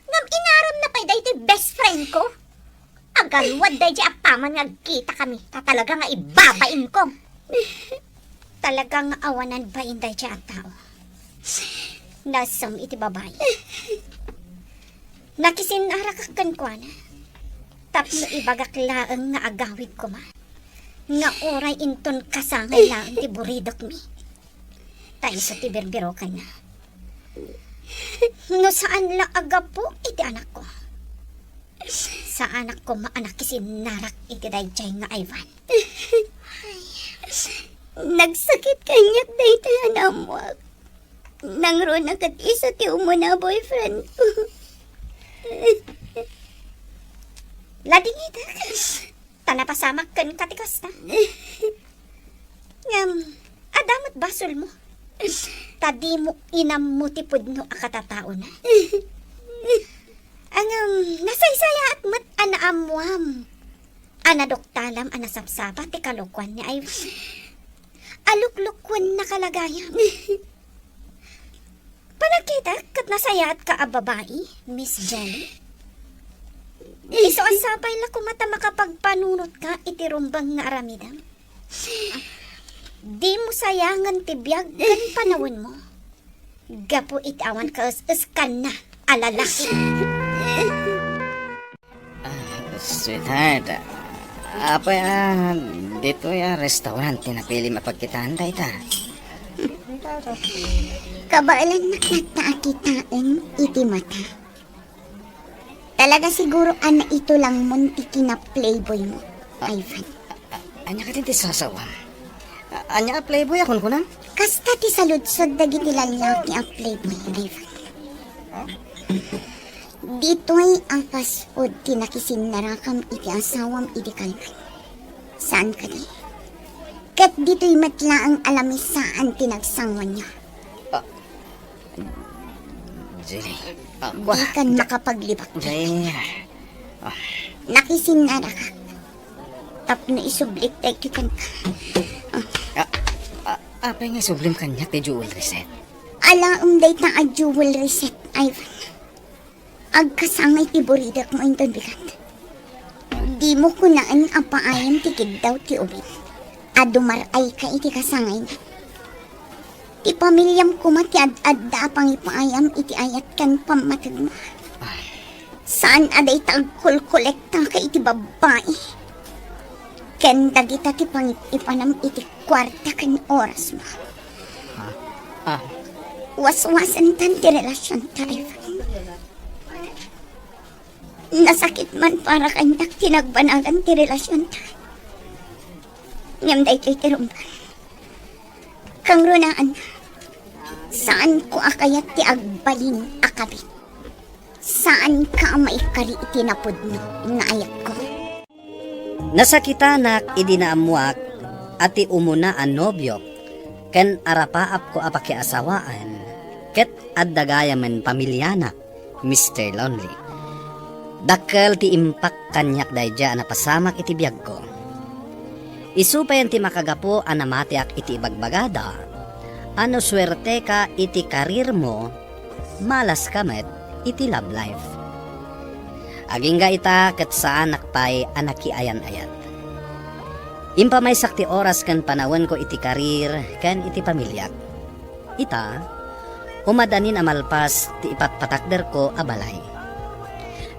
Ngem inaramna pay daytoy best friend ko. Agaluad daydiay a paman nga agkitakami, ta talaga nga ibabainko. Talaga nga awanan bain daydiay a tao. Nasem iti babai. Nakisinarakak kenkuana. Tapno ibagak laeng nga agawid koma. Nga uray inton kasangay laeng ti buridokmi. Ta isu ti birbirokanna. No saan la a gapu iti anakko, saanak koma a nakisinnarak iti daydiay nga Ivan. Nagsakit kaniak daytoy a naammoak. Nangruna ket isu ti umuna a boyfriend ko. Ladingitek. Ta napasamak kenka ti kasta. Ngem, adda met basolmo. Ta dimo inammo ti pudno a katataona. Ngem, nasaysayaat met a naammuam a naduktalam a nasapsapa ti kalokuan ni Ivan. A luklukuennaka la gayam. Panagkitak ket nasayaatka a babai, Miss Jenny. Isu a sapay la koma ta makapagpanunotka iti rumbeng nga aramidem. Dimo sayangen ti biag ken panawenmo. Gapu iti awan kaes-eskanna a lalaki. Ah, sweetheart, apay a ditoy a restaurant ti napilim a pagkitaan dayta? Kabaelannak latta a kitaen iti mata. Talaga siguro a naitulangmon ti kina-playboy mo, Ivan. A-, ania kadin ti sasawam? A-, ania a playboy a kunkunam? Kasta ti saludsod dagiti lallaki a playboy, Ivan. Ditoy a fast food ti nakisinnarakam iti asawam idi kalman. Saan kadi? Ket ditoy met laeng a lamisaan ti nagsanguanyo. Ah, Jenny. Ah, Dikan makapaglibak. Jenny. Ah. Nakisinnaraka tapno isublik daytoy kenka. Ah. Ah, ah, apay nga isublim kaniak ti jewelry set? Alaem dayta a jewelry set, Ivan. Agkasangay ti buridekmo inton bigat. Dimo kunaen a paayam ti kiddaw ti ubing a dumar-ayka iti kasangayna. Ti pamiliam koma ti ad-adda a pangipaayam iti ayat ken pammategmo. Saan a dayta agkolkolektaka iti babbai ken dagita ti pangip-ipanam iti kuarta ken orasmo. Ah. Ah. Waswasentan ti relasionta, Ivan. Nasakit man para kaniak ti nagbanagan ti relasionta. Ngem daytoy ti rumbeng. Kangrunaan, saanko a kayat ti agbalin a kabit. Saanka a maikari iti napudno nga ayatko. Nasakitanak idi naammuak a ti umuna a nobiok ken arapaapko a pakiasawaan ket adda gayamen pamiliana, Mister Lonely. Dakkel ti impak kaniak daydiay a napasamak iti biagko. Isu payen ti makagapu a namatiak iti ibagbagada a no suerteka iti karirmo, malaska met iti love life. Agingga ita ket saanak pay a nakiayan-ayat. Impamaysak ti oras ken panawenko iti karir ken iti pamiliak. Ita, umadanin a malpas ti ipatpatakderko a balay.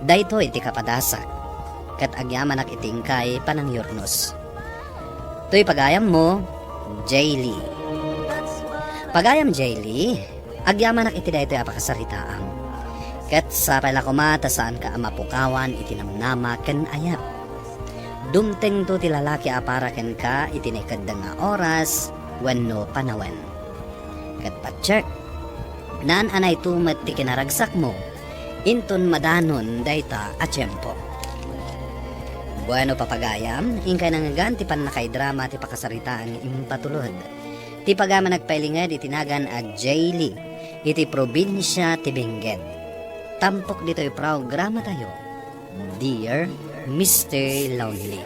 Daytoy ti kapadasak, ket agyamanak iti inkay panangyurnos. Toy pagayammo, Jaylee. Pagayam Jaylee, agyamanak iti daytoy a pakasaritaam. Ket sapay la koma ta saanka a mapukawan iti namnama ken ayat. Dumtengto ti lalaki a para kenka iti naikeddeng nga oras wenno panawen. Ket patiek, naan-anayto met ti kinaragsakmo inton madanon dayta a tiempo. Bueno, papagayam, inkay nangngegan ti pannakaidrama ti pakasaritaan nga impatulod. Ti pagayam a nagpailinged iti nagan a Jaylee iti probinsia ti Benguet. Tampok ditoy programatayo, Dear Mister Lonely.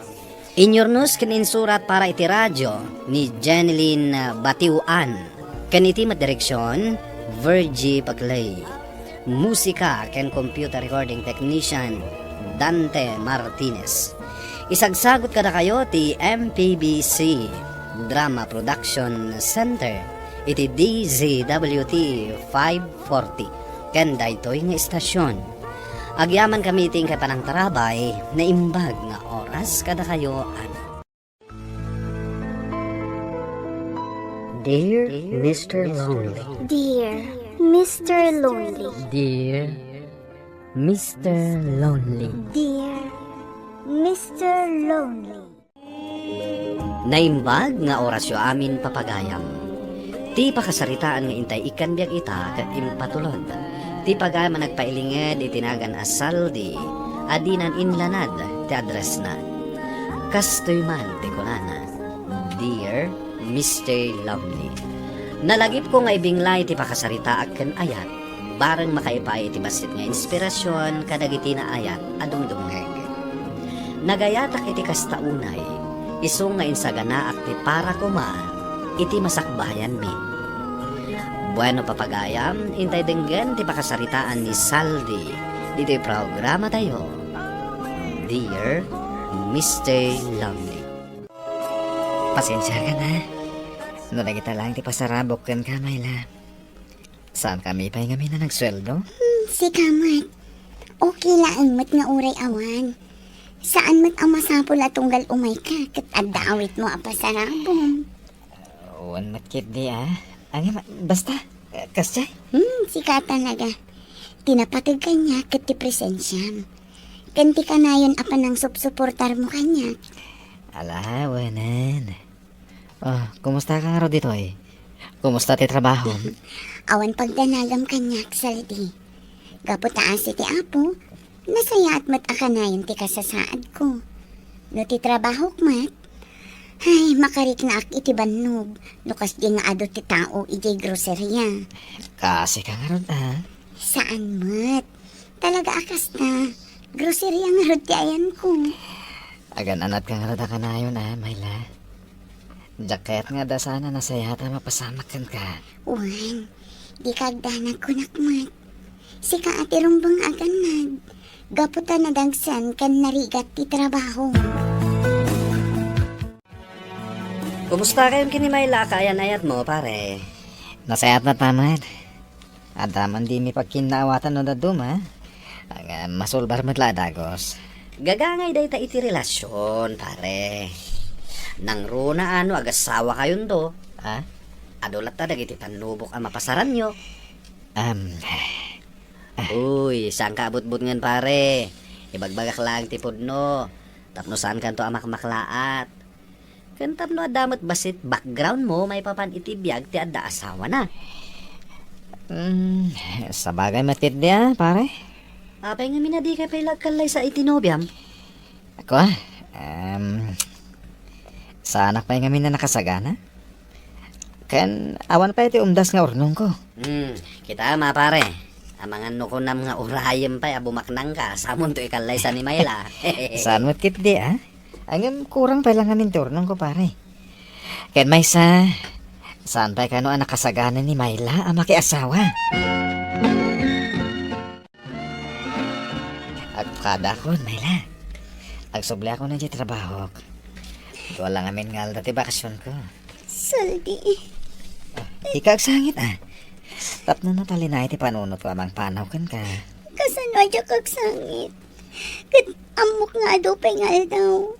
Inyurnos ken insurat para iti radio ni Jeneline Batiuan, ken iti met direksion, Virgie Paclay. Musika ken computer recording technician, Dante Martinez. Isagsagut kadakayo ti M P B C Drama Production Center iti D Z W T five forty ken daytoy nga istasyon. Agyamankami iti inkay panangtarabay, naimbag nga oras kadakayo, Ana. Dear Mister Lonely. Dear Mister Lonely. Dear Mister Lonely. Dear Mister Lonely. Naimbag nga orasyo amin, papagayam. Ti pakasaritaan nga intay ikkan biag ita ket impatulod ti pagayam a nagpailinged iti nagan a Saldi a dinan inlanad ti addressna. Kastoy man ti kunana, Dear Mister Lovely, nalagipko nga ibinglay ti pakasaritaak ken ayat, bareng makaipaay iti bassit nga inspirasion kadagiti naayat a dumdumngeg. Nagayatak iti kasta unay, isu nga insaganaak ti para koma iti masakbayanmi. Bueno, papagayam, intay denggen ti pakasaritaan ni Saldi ditoy programatayo, Dear Mister Lovely. Pasensiakan, ha? No dagita laeng ti pasarabok kenka, Myla. Saankami pay ngamin a nagsueldo? Hmm, sika met. Okay laeng met nga uray awan. Saan met a masapul a tunggal umayka ket adda awitmo a pasarabom. Wen met ketdi, a. Ngem, basta, kasdiay. Hmm, sika talaga. Ti napateg kaniak ket ti presensiam. Ken ti kanayon a panangsupsuportarmo kaniak. Ala, wenen. Oh, kumusta ka ngarud ditoy? Kumusta ti trabahom? Awan pagdanagam kaniak, Saldi. Gapu ta asi ti Apo, nasayaat met a kanayon ti kasasaadko. No ti trabahok met, ay, makariknaak iti bannog no kasdi nga adu ti tao idiay groceria. Kaasi ka ngarud, a? Saan met. Talaga a kasta. Groceria ngarud ti ayanko. Agan-anad ka ngarud a kanayon, a, Myla. Diak kayat nga adda saan a nasayaat a mapasamak kenka. Wen, dika agdanag, kunak met. Sika a ti rumbeng a agannad, gapu ta nadagsen ken narigat ti trabaho. Kumusta kayon ken ni Myla a kaayan-ayatmo, pare? Nasayaat met, pare. Adda man dimi pagkinnaawatan no dadduma, a. Nga masulbar met la a dagus. Gagangay dayta iti relasion, pare. Nangruna a no agassawa kayonto, a? Adu latta dagiti pannubok a mapasaranyo. Am, Uy, saanka a butbutngen, pare. Ibagbagak laeng ti pudno tapno saankanto a makmaklaat. Ken tapno adda met bassit backgroundmo maipapan iti biag ti adda asawana. Hmm, sabagay met ketdi, a, pare. Apay ngamin a dika pay la agkallaysa iti nobiam? Ako, a, em, saanak pay ngamin a nakasagana. Ken awan pay ti umdas nga urnongko. Hmm, kitaem a, pare. Amangan no kunam nga urayem pay a bumaknangka, samonto ikallaysa ni Myla. Saan met ketdi, a? Ngem kurang pay la ngamin ti urnongko, pare. Ken maysa, saan pay kano a nakasagana ni Myla a makiasawa? Agpakadakon, Myla. Agsubliakon idiay trabahok. Dua la ngamin nga aldaw ti bakasionko. Saldi. A, dika agsangit, a. Tapno natalinaed ti panunotko a mangpanaw kenka. Kasano a diak agsangit? Ket ammok nga adu pay nga aldaw.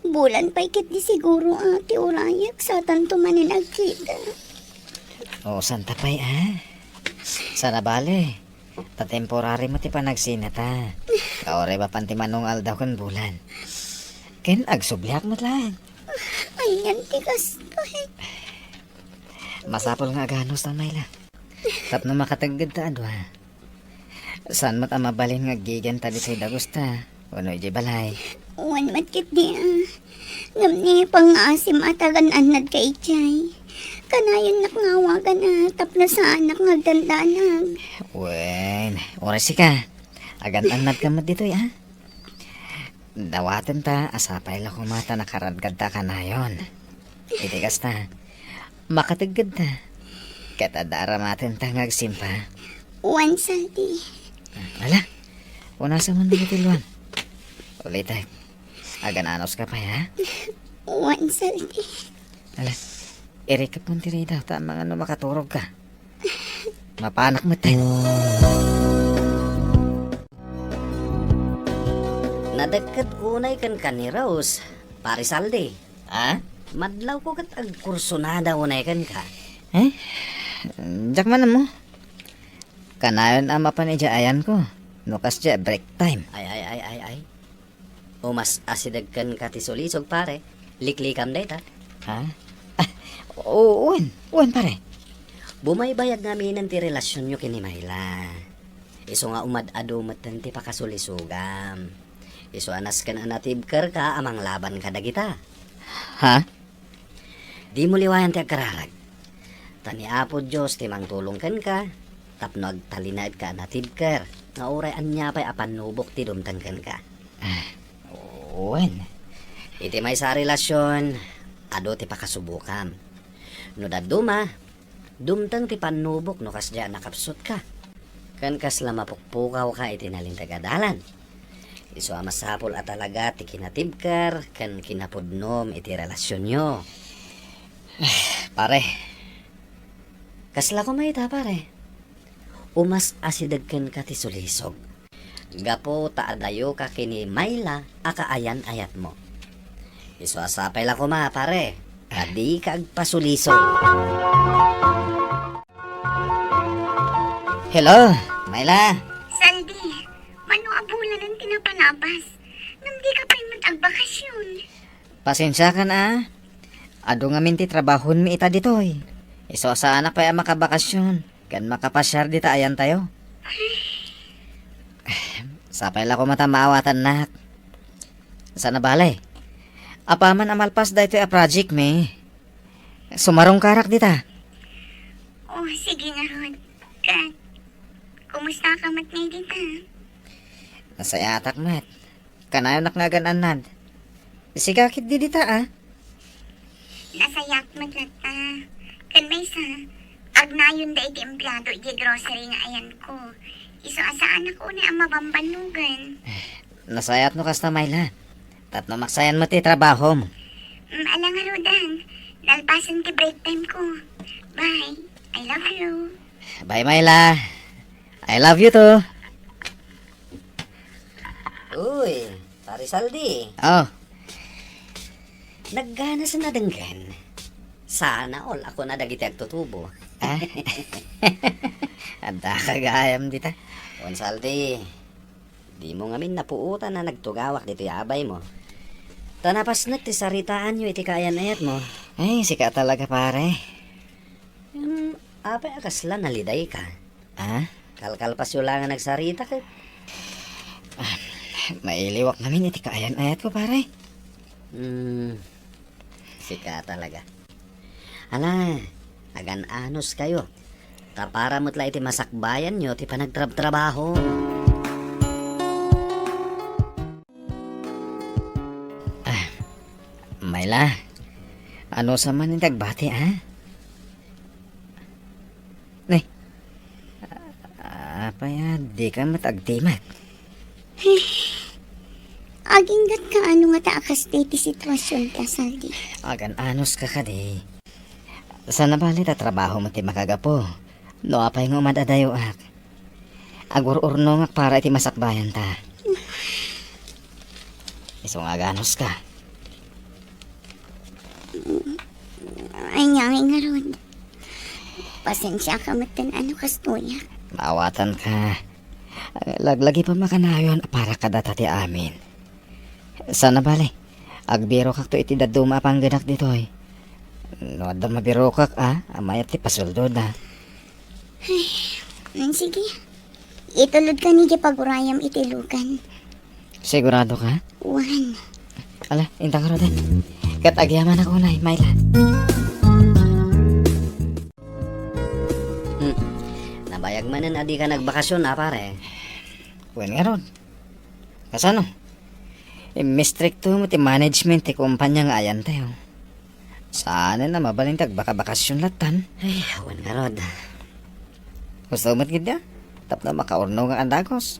Bulan pay ketdi siguro a ti urayek satanto manen agkita. O, saan ta pay, a? Saan a bale ta temporary met ti panagsinata. Kauray mapan ti mano nga aldaw ken bulan. Ken agsubliak met laeng. Anian ti kastoy? Masapul nga aganustan, Myla. Tapno makateggedta a dua. Saan met a mabalin nga aggiganta ditoy dagusta wenno idiay balay? Wen met ketdi, a. Ngem ni pangngaasim a tagan-annadka idiay. Kanayonnak nga awagan, a, tapno saanak nga agdandanag. Wen, uray sika. Agan-annadka met ditoy, a. Dawatenta a sapay la koma ta nakaradgadta kanayon. Iti kasta, makateggedta. Ket adda aramatenta nga agsimpa. Wen, Saldi. Ala, punasen man dagiti luam. Ulitek. Agan-anuska pay, a? Wen, Saldi. Ala, irikep man ti ridaw ta amangan no makaturogka. Mapanak met. Nadekket unay kenka ni Rose, Pare Saldi. A? Madlawko ket agkursunada unay kenka. E? Diak man ammo. Kanayon a mapan idiay ayanko, no kasdiay break time. Ay, ay, ay, ay, ay. Umas-asideg kenka ti sulisog, pare. Liklikam dayta. Ha? Ah, wen, wen, pare. Bumaybayag ngaminen ti relasionyo ken ni Myla. Isu nga umad-adu metten ti pakasulisogam. Isu a nasken a natibkerka a manglaban kadagita. Ha? Dimo liwayan ti agkararag. Ta ni Apo Dios ti mangtulong kenka, tapno agtalinaedka a natibker, nga uray ania pay a pannubok ti dumteng kenka. Ah, wen. Iti maysa a relasion, adu ti pakasubokam. No dadduma, dumteng ti pannubok no kasdiay a nakapsutka. Ken kasla mapukpukawka iti nalinteg a dalan. Isu a masapul a talaga ti kinatibker ken kinapudnom iti relasionyo. Pare. Kasla koma ita, pare. Umas-asideg kenka ti sulisog. Gapu ta adayoka ken ni Myla a kaayan-ayatmo. Isu a sapay la koma, pare, a dika agpasulisog. Hello, Myla. Saldi, mano a bulanen ti napanabas? Ngem dika pay met agbakasyon. Pasensiakan a. Adu ngamin ti trabahonmi ita ditoy. Isu a saanak pay a makabakasyon ken makapasiar dita ayantayo. Sapay la koma ta maawatannak. Sana bale. Apaman a malpas daytoy a project mi, sumarungkarak dita. Oh, sige ngarud. Ket, kumusta ka met ngay dita? Nasayatak met. Kanayonak nga agan-annad. Sika ketdi dita, a. Nasayaat met latta. Ken maysa, agnayonda iti empleado iti grocery nga ayanko. Isu a saanak unay a mabambannogan. Nasayaat no kasta, Myla. Tapno maksayan met ti trabahom. Mm, ala ngaruden. Nalpasen ti break time ko. Bye. I love you. Bye, Myla. I love you too. Uy, Pare Saldi. Oh. Nagganas na denggen. Sana all a kuna dagiti agtutubo. Ah? Adda ka gayam dita. Wen Saldi, dimo ngamin napuotan a nagtugawak ditoy abaymo. Ta napasnek ti saritaanyo iti kaayan-ayatmo. Ay, sika talaga, pare. Hmm, apay a kasla nalidayka? Ah? Kalkalpasyo la nga nagsarita ket. Ah, mailiwak ngamin iti kaayan-ayatko, pare. Hmm, sika talaga. Ala, agan-anos kayo. Ta para met la iti masakbayanyo ti panagtrabtrabaho. Ah, Myla, ano sa man iti agbati, a? Nay, apay a, di ka met agtimek? Aginggat ka ano nga ta a kasta ti situasionta, Saldi? Agan-anos ka kadi. Sana bale ta trabaho met ti makagapu. No apay nga umad-adayoak. Agur-urnongak para iti masakbayanta. Isu nga aganos ka. Ania ngay ngarud? Pasensiaka metten a no kastoyak. Maawatan ka. Laglagi pa makanayon a para kadata ti amin. Sana bale, agbirokakto iti dadduma a panggenak ditoy. No adda mabirokak a, a mayat ti pasuldoda. Ay, mm, sige. Itulodka ni di pagurayam iti lugan. Sigurado ka? Wen. Ala, inta ka, Roden. Ket agyamanak unay, Myla. Hmm. Nabayag manen a di ka nagbakasyon, a, pare. Wen ngarud. Kasano? Immistrikto met ti management ti kumpanya nga ayantayo. Saanen a mabalin ti agbakabakasyon lattan. Ay, awan ngarud. Gusto met gidda, tapno makaurnongak a dagus.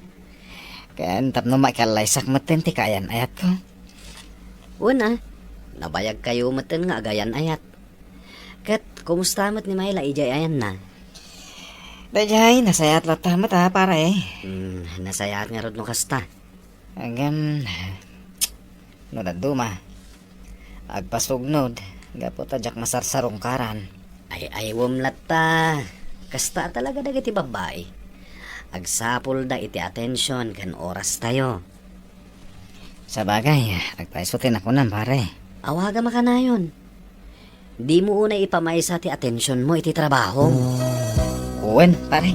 Ken tapno maikallaysak metten ti kaayan-ayatko. Wen a, nabayagkayo metten nga agayan-ayat. Ket kumusta met ni Myla idiay ayanna? Daydiay, nasayaat latta met a, pare. Hmm, nasayaat ngarud no kasta. Ngem, no dadduma, agpasugnod, gapu ta diak masarsarungkaran. Ay-aywem latta. Kasta talaga dagiti babbai. Agsapulda iti atension ken orastayo. Sabagay, agpayso ti nakunam, pare. Awagam a kanayon. Dimo unay ipamaysa ti atensionmo iti trabahom. Wen, pare.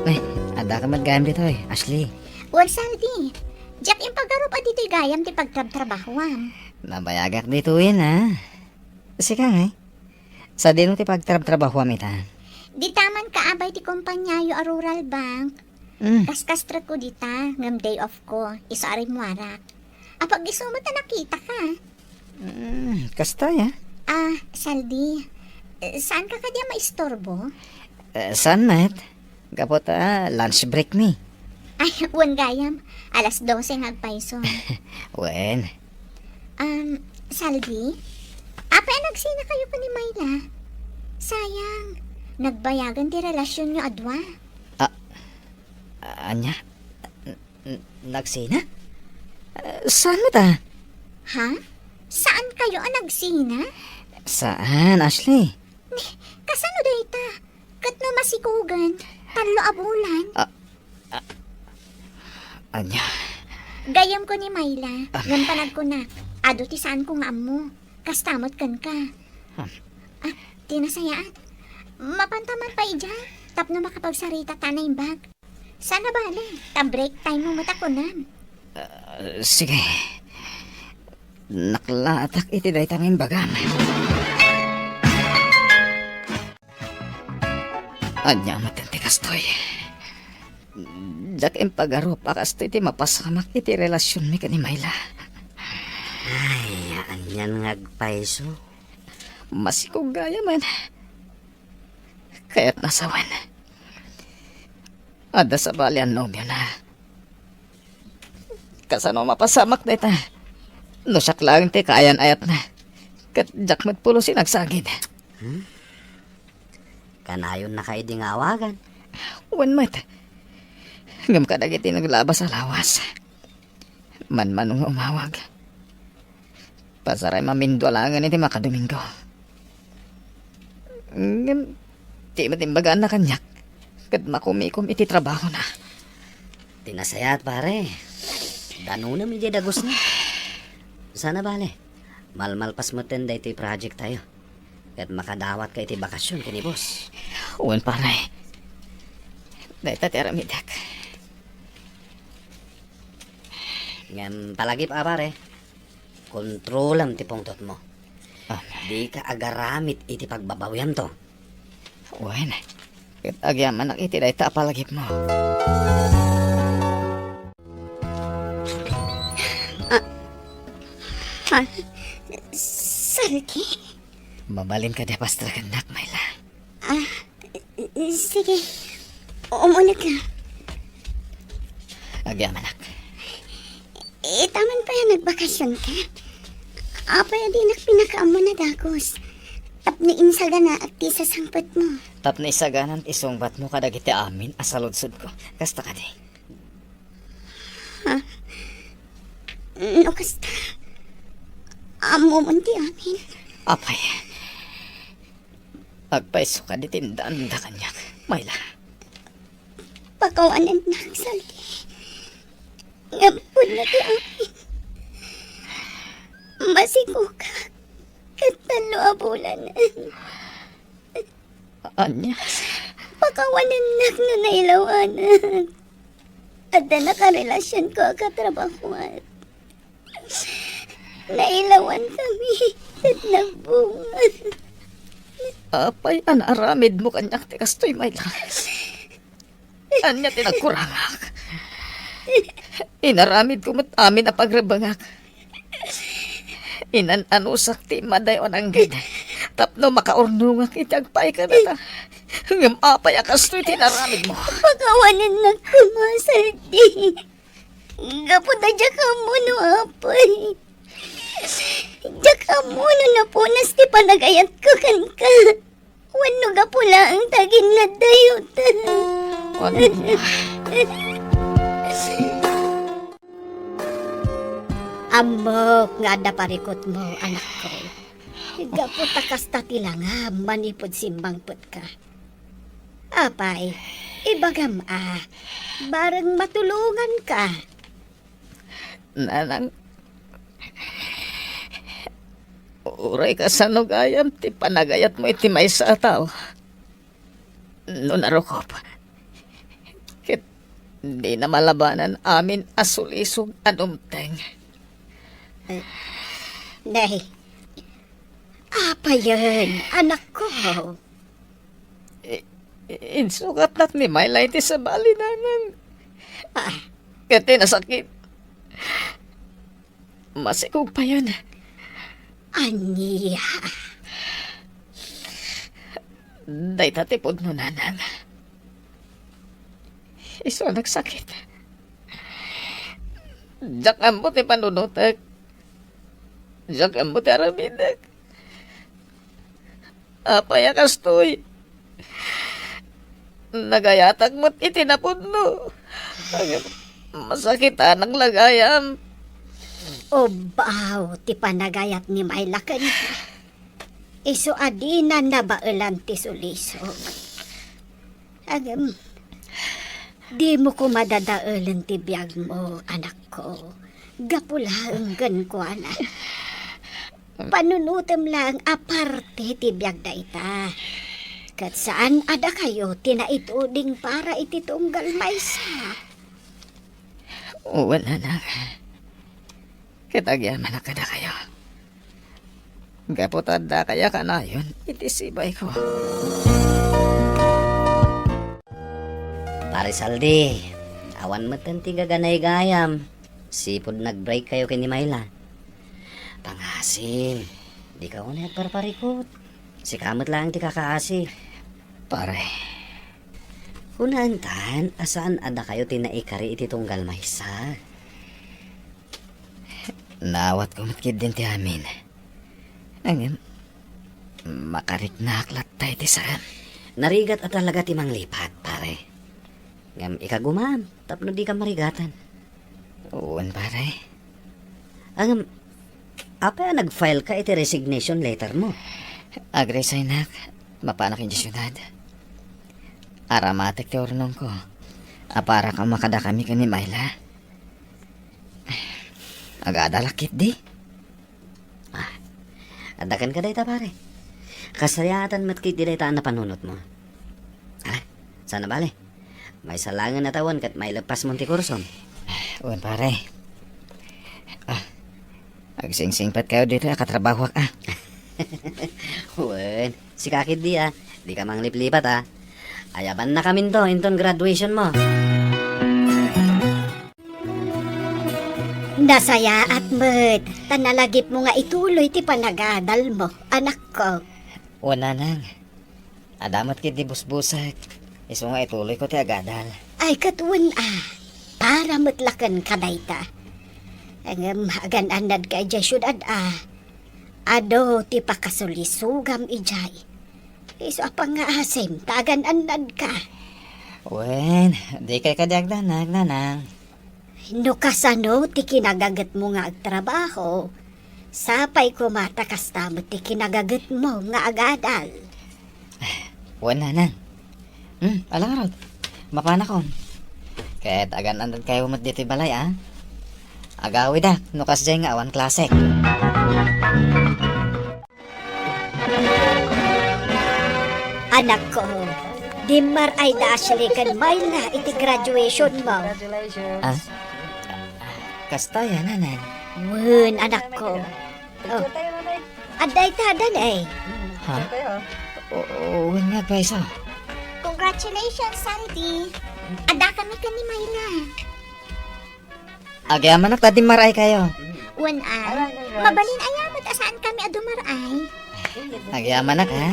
Ay, addaka met gayam ditoy, Ashley. Wen, Saldi. Diak impagarup a ditoy gayam ti pagtrabtrabahoam. Nabayagak ditoyen, a. Sika ngay? Sadino ti pagtrabtrabahoam ita? Dita man kaabay ti kompaniayo a Rural Bank. Mm. Kaskastrekko dita, ngem day off ko, isu a rimmuarak. Apag-isu met a nakitaka. Mm, kasta, a. Ah, Saldi, eh, saanka kadi a maisturbo? Eh, saan met? Gapu ta lunch break mi. Ay, wen gayam. Alas dose nga agpayso. Wen. Um, Saldi, apay a nagsinakayo ken ni Myla? Sayang, nagbayagen ti relasionyo a dua. Ah, ania? N-, n-, nagsina? Ah, saan met a? Ha? Saankayo a nagsina? Saan, Ashley? Ni, kasano dayta? Ket no masikogen, tallo a bulan. Ah, ah, ania? Gayyemko ni Myla, ah, ngem panagkunak, adu ti saanko nga ammo. Kasta met kenka. Ah. Ah, ti nasayaat. Mapanta man pay idiay, tapno makapagsaritata a naimbag. Saan a bale, ta break time mo met a kunam. Ah, sige. Naklaatak iti dayta nga imbagam. Ania met ti kastoy? Diak impagarup a kastoy ti mapasamak iti relasionmi ken ni Myla. Ay, anian nga agpayso? Masikog gayam. Kayatna sawen. Adda sabali a nobiona. Kasano mapasamak dayta? No siak laeng ti kaayan-ayatna, ket diak met pulos ti nagsagid. Hmm? Kanayonnaka idi nga awagan? Wen met. Ngem kadagiti naglabas a lawas, manmano nga umawag. Pasaray mamindua laengen iti makadomingo. Ngem, ti met imbagaanna kaniak, ket makumikom iti trabahona. Ti nasayaat, pare. Danonam idiay dagusna. Saan a bale, malmalpas metten daytoy project tayo. Ket makadawatka iti bakasion ken ni boss. Wen, pare. Dayta ti aramidek. Ngem palagip a, pare, kontrolam ti pungtotmo. Ah. Dika agaramid iti pagbabawiamto. Wen, ket agyamanak iti dayta a palagipmo. Ah, ah, Saldi? Mabalin kadi a pastrakennak, Myla? Ah, sige. Umunaka. Agyamanak. Ita man pay a nagbakasionka. Apay a dinak pinakaammon a dagus? Tapno insaganaak ti sasangpetmo. Tapno isaganan ti sungbatmo kadagiti amin a saludsodko. Kasta kadi? Ha? No kasta, ammomon ti amin. Apay, agpayso kadi ti indanda kaniak, Myla? Pakawanennak, Saldi. Ngem pudno ti amin. Masikogak ket tallo a bulanen. Ania? Pakawanennak no nailawanak. Adda nakarelasionko a katrabahoan. Nailawankami ket nagbunga. Apay a naaramidmo kaniak ti kastoy, Myla? Ania ti nagkurangak? Inaramidko met amin a pagrebengak. Inan-anusak ti madayo a nangged tapno makaurnongak iti agpaay kadata. Ngem apay a kastoy ti inaramidmo? Pakawanennak koma, Saldi. Gapu ta diak ammo no apay. Diak ammo no napunas ti panagayatko kenka. Wenno gapu laeng ta aginnaddayotan. Ano? Ammok nga adda parikutmo, anakko. Gapu ta kasta ti langam manipud simmangpetka. Apay, ibagam a, bareng matulonganka. Nanang, uray kasano gayam ti panagayatmo iti maysa a tao. No narukop, ket dina malabanan amin a sulisog a dumteng. Eh, nay, apayen, anakko? I-, insukatnak ni Myla iti sabali, nanang. Ah. Ket ti nasakit, masikog payen. Ania? Dayta ti pudno, nanang. Isu a nagsakit. Diak ammo ti panunotek. Diak ammo ti aramidek. Apay a kastoy? Nagayatak met iti napudno. Masakitanak la gayam. Ubbaw ti panagayat ni Myla kenka. Isu a dina nabaelan ti sulisog. Ngem, dimo koma dadaelen ti biagmo, anakko. Gapu laeng kenkuana. Panunotem laeng a parte ti biag dayta. Ket saan a dakayo ti naituding para iti tunggal maysa. Wen, nanang. Ket agyamanak kadakayo. Gapu ta addakayo a kanayon iti sibayko. Pare Saldi, awan metten ti gaganay gayam. Sipud nag-break kayo ken ni Myla. Pangasim, dika unay agparparikut. Sika met laeng ti kakaasi. Pare. Kunaentan a saan a dakayo ti naikari iti tunggal maysa. Naawatko met ketdin ti amin. Ngem, makariknaak latta iti saan. Narigat a talaga ti manglipat, pare. Ngem ikagumam tapno dika marigatan. Wen, pare. Ngem, apay a nag-file ka iti resignation letter mo? Ag-resignak. Mapanak idiay siudad. Aramatek ti urnongko a para koma kadakami ken ni Myla. Agadalak ketdi. Ah, adda kenka dayta, pare. Kasayaatan met ketdi dayta a napanunotmo. Ah, saan a bale? Maysa laengen a tawen ket maileppasmon ti kursom. Wen, pare. Ah, agsingsingpet kayo ditoy a katrabahoak, ah. Wen, sika ketdi, ah. Dika mangliplipat, ah. Ayabannakaminto inton graduation mo. Nasayaat met, ta nalagipmo nga ituloy ti panagadalmo, anakko. Wen, nanang. Adda met ketdi busbusek, isu nga ituloyko ti agadal. Ay, ket wen a, para met la kenka dayta. Ngem agan-annadka idiay siudad a, adu ti pakasulisogam idiay. Isu a pangngaasim ta agan-annadka. Wen, dikay kadi agdanag, nanang. No kasano ti kinagagetmo nga agtrabaho, sapay koma ta kasta met ti kinagagetmo nga agadal. Wen, nanang. Hmm, ala ngarud. Mapanakon. Ket agan-annadkayo met ditoy balay, a. Agawidak no kasdiay nga awan klasek. Anakko, dimmar-ay da Ashley ken Myla iti graduation mo. Ah? Kasta ya, nanang. Wen, anakko. Oh. Adda ita, Danay. Ha? O, o, wen nga, Paisa. Congratulations, Sandy. Adda kami ken ni Myla. Agyamanak ta dimmar-ay kayo. Wen a, mabalin aya met a saan kami a dumar-ay. Agyamanak, ha?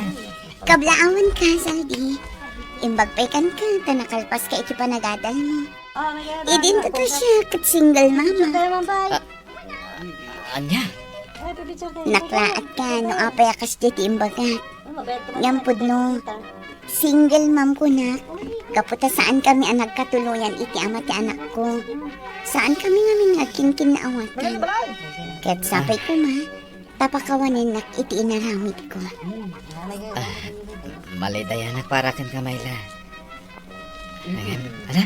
Kablaawan ka, Saldi. Imbag pay kan ka, ta nakalpas ka iti panagadal mo. Idin ka siya, ket single mama. Ah, anya? Naklaat ka, no apay a kasdi ti imbagak. Ngem pudno, single mom kunak, gapu ta saan kami a nagkatuloyan iti ama ti anakko. Saan kami ngamin nga agkinkinnaawatan. Ket sapay koma, ta pakawanennak iti inaramidko. Ah, malidayanak para ken ka, Myla. Ngem, ala,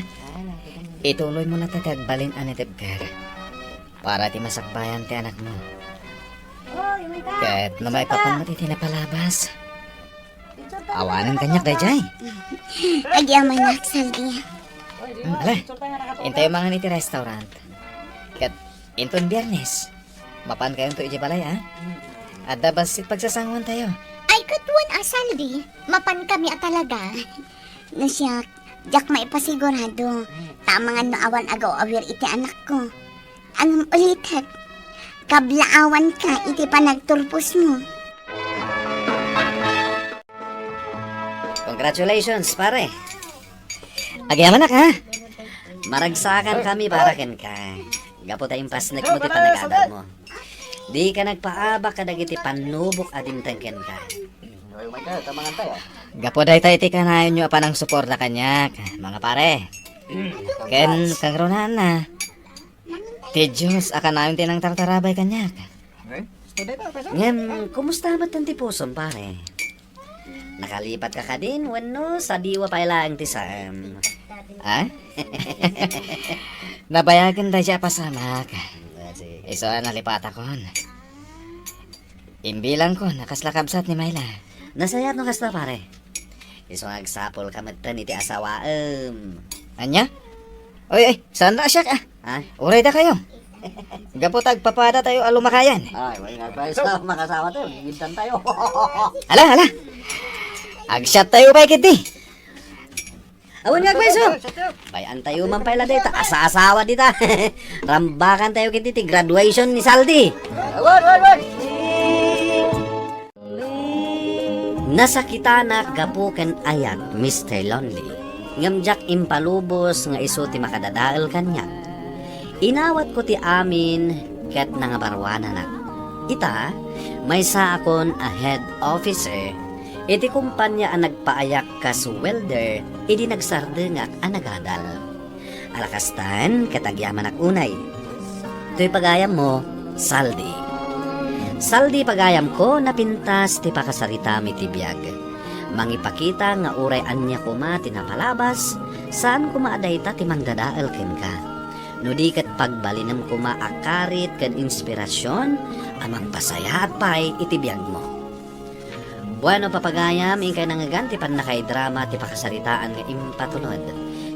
ituloy mo latta ti agbalin a natibker para ti masakbayan ti anakmo. Ket no maipapan met iti napalabas, awanen kaniak daydiay. Agyamanak, Saldi. Hmm, ala, intayo mangan iti restaurant. Ket inton Biernes, mapankayonto iti balay, a? Adda bassit pagsasangoantayo. Ay, ket wen a, Saldi, mapankami a talaga. No siak, diak maipasigurado, ta amangan no awan agaw-awir iti anakko. Ngem ulitek, kablaawanka iti panagturposmo. Congratulations, pare. Agyamanak, ha? Maragsakankami para kenka. Gapu ta impasnekmo ti panagadalmo. Dika nagpaabak kadagiti pannubok a dimteng kenka. Gapu dayta iti kanayonyo a panangsuporta kaniak, mga pare. Ken kangrunaanna, ti Dios a kanayon ti nangtartarabay kaniak. Ngem, kumusta met ti pusom, pare? Nakalipatka kadin wenno sadiwa pay laeng ti saan? Ha? Nabayagen daydiay a pasamak. Ah, sige. Isu a nalipatakon. Imbilangko, nakasla kabsat ni Myla. Nasayaat no kasta, pare. Isu nga agsapulka metten iti asawaem. Ania? Oy, oy, saan na siak, a? Ha? Uray dakayo. Gapu ta agpapadatayo a lumakayan. Ay, way nga tayo sa makasawa tayo, gigidtan tayo. Ala, ala. Agsiattayo pay ketdi. Awan nga agpayso. Bay-antayo man pay la dayta, asa-asawa dita. Rambakantayo ketdi ti graduation ni Saldi. Awan, awan, awan. Nasakitanak gapu ken ayat, Mister Lonely. Ngem diak impalubos nga isu ti makadadael kaniak. Inawatko ti amin ket nangabaruananak. Ita, maysaakon a head officer iti kumpania a nagpaayak kas welder idi nagsardengak a nagadal. Ala kastan, ket agyamanak unay. Toy pagayammo, Saldi. Saldi, pagayamko, napintas ti pakasaritami ti biag. Mangipakita nga uray ania koma ti napalabas, saan koma a dayta ti mangdadael kenka. No di ket pagbalinem koma a karit ken inspirasion a mangpasayaat pay iti biagmo. Bueno, papagayam, inkay nangngegan ti pannakaidrama ti pakasaritaan nga impatulod.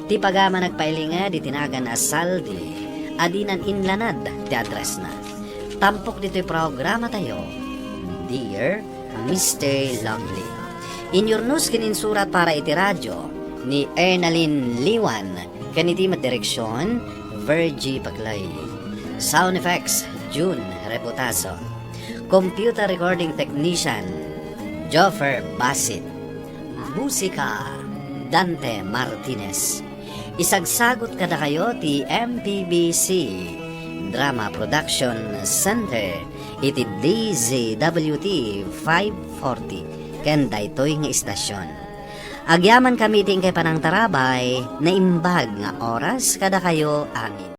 Ti pagayam a nagpailinged iti nagan a Saldi a dinan inlanad ti addressna. Tampok ditoy programatayo, Dear Mister Lonely. Inyurnos ken insurat para iti radio ni Ernalyn Liwan ken iti met direksion, Virgie Paclay. Sound effects, June Reputaso. Computer recording technician, Joffer Basit. Musika, Dante Martinez. Isagsagot kadakayo ti M P B C Drama Production Center iti D Z W T five forty ken daytoy nga istasion. Agyamankami iti inkay panangtarabay, naimbag nga oras kadakayo amin.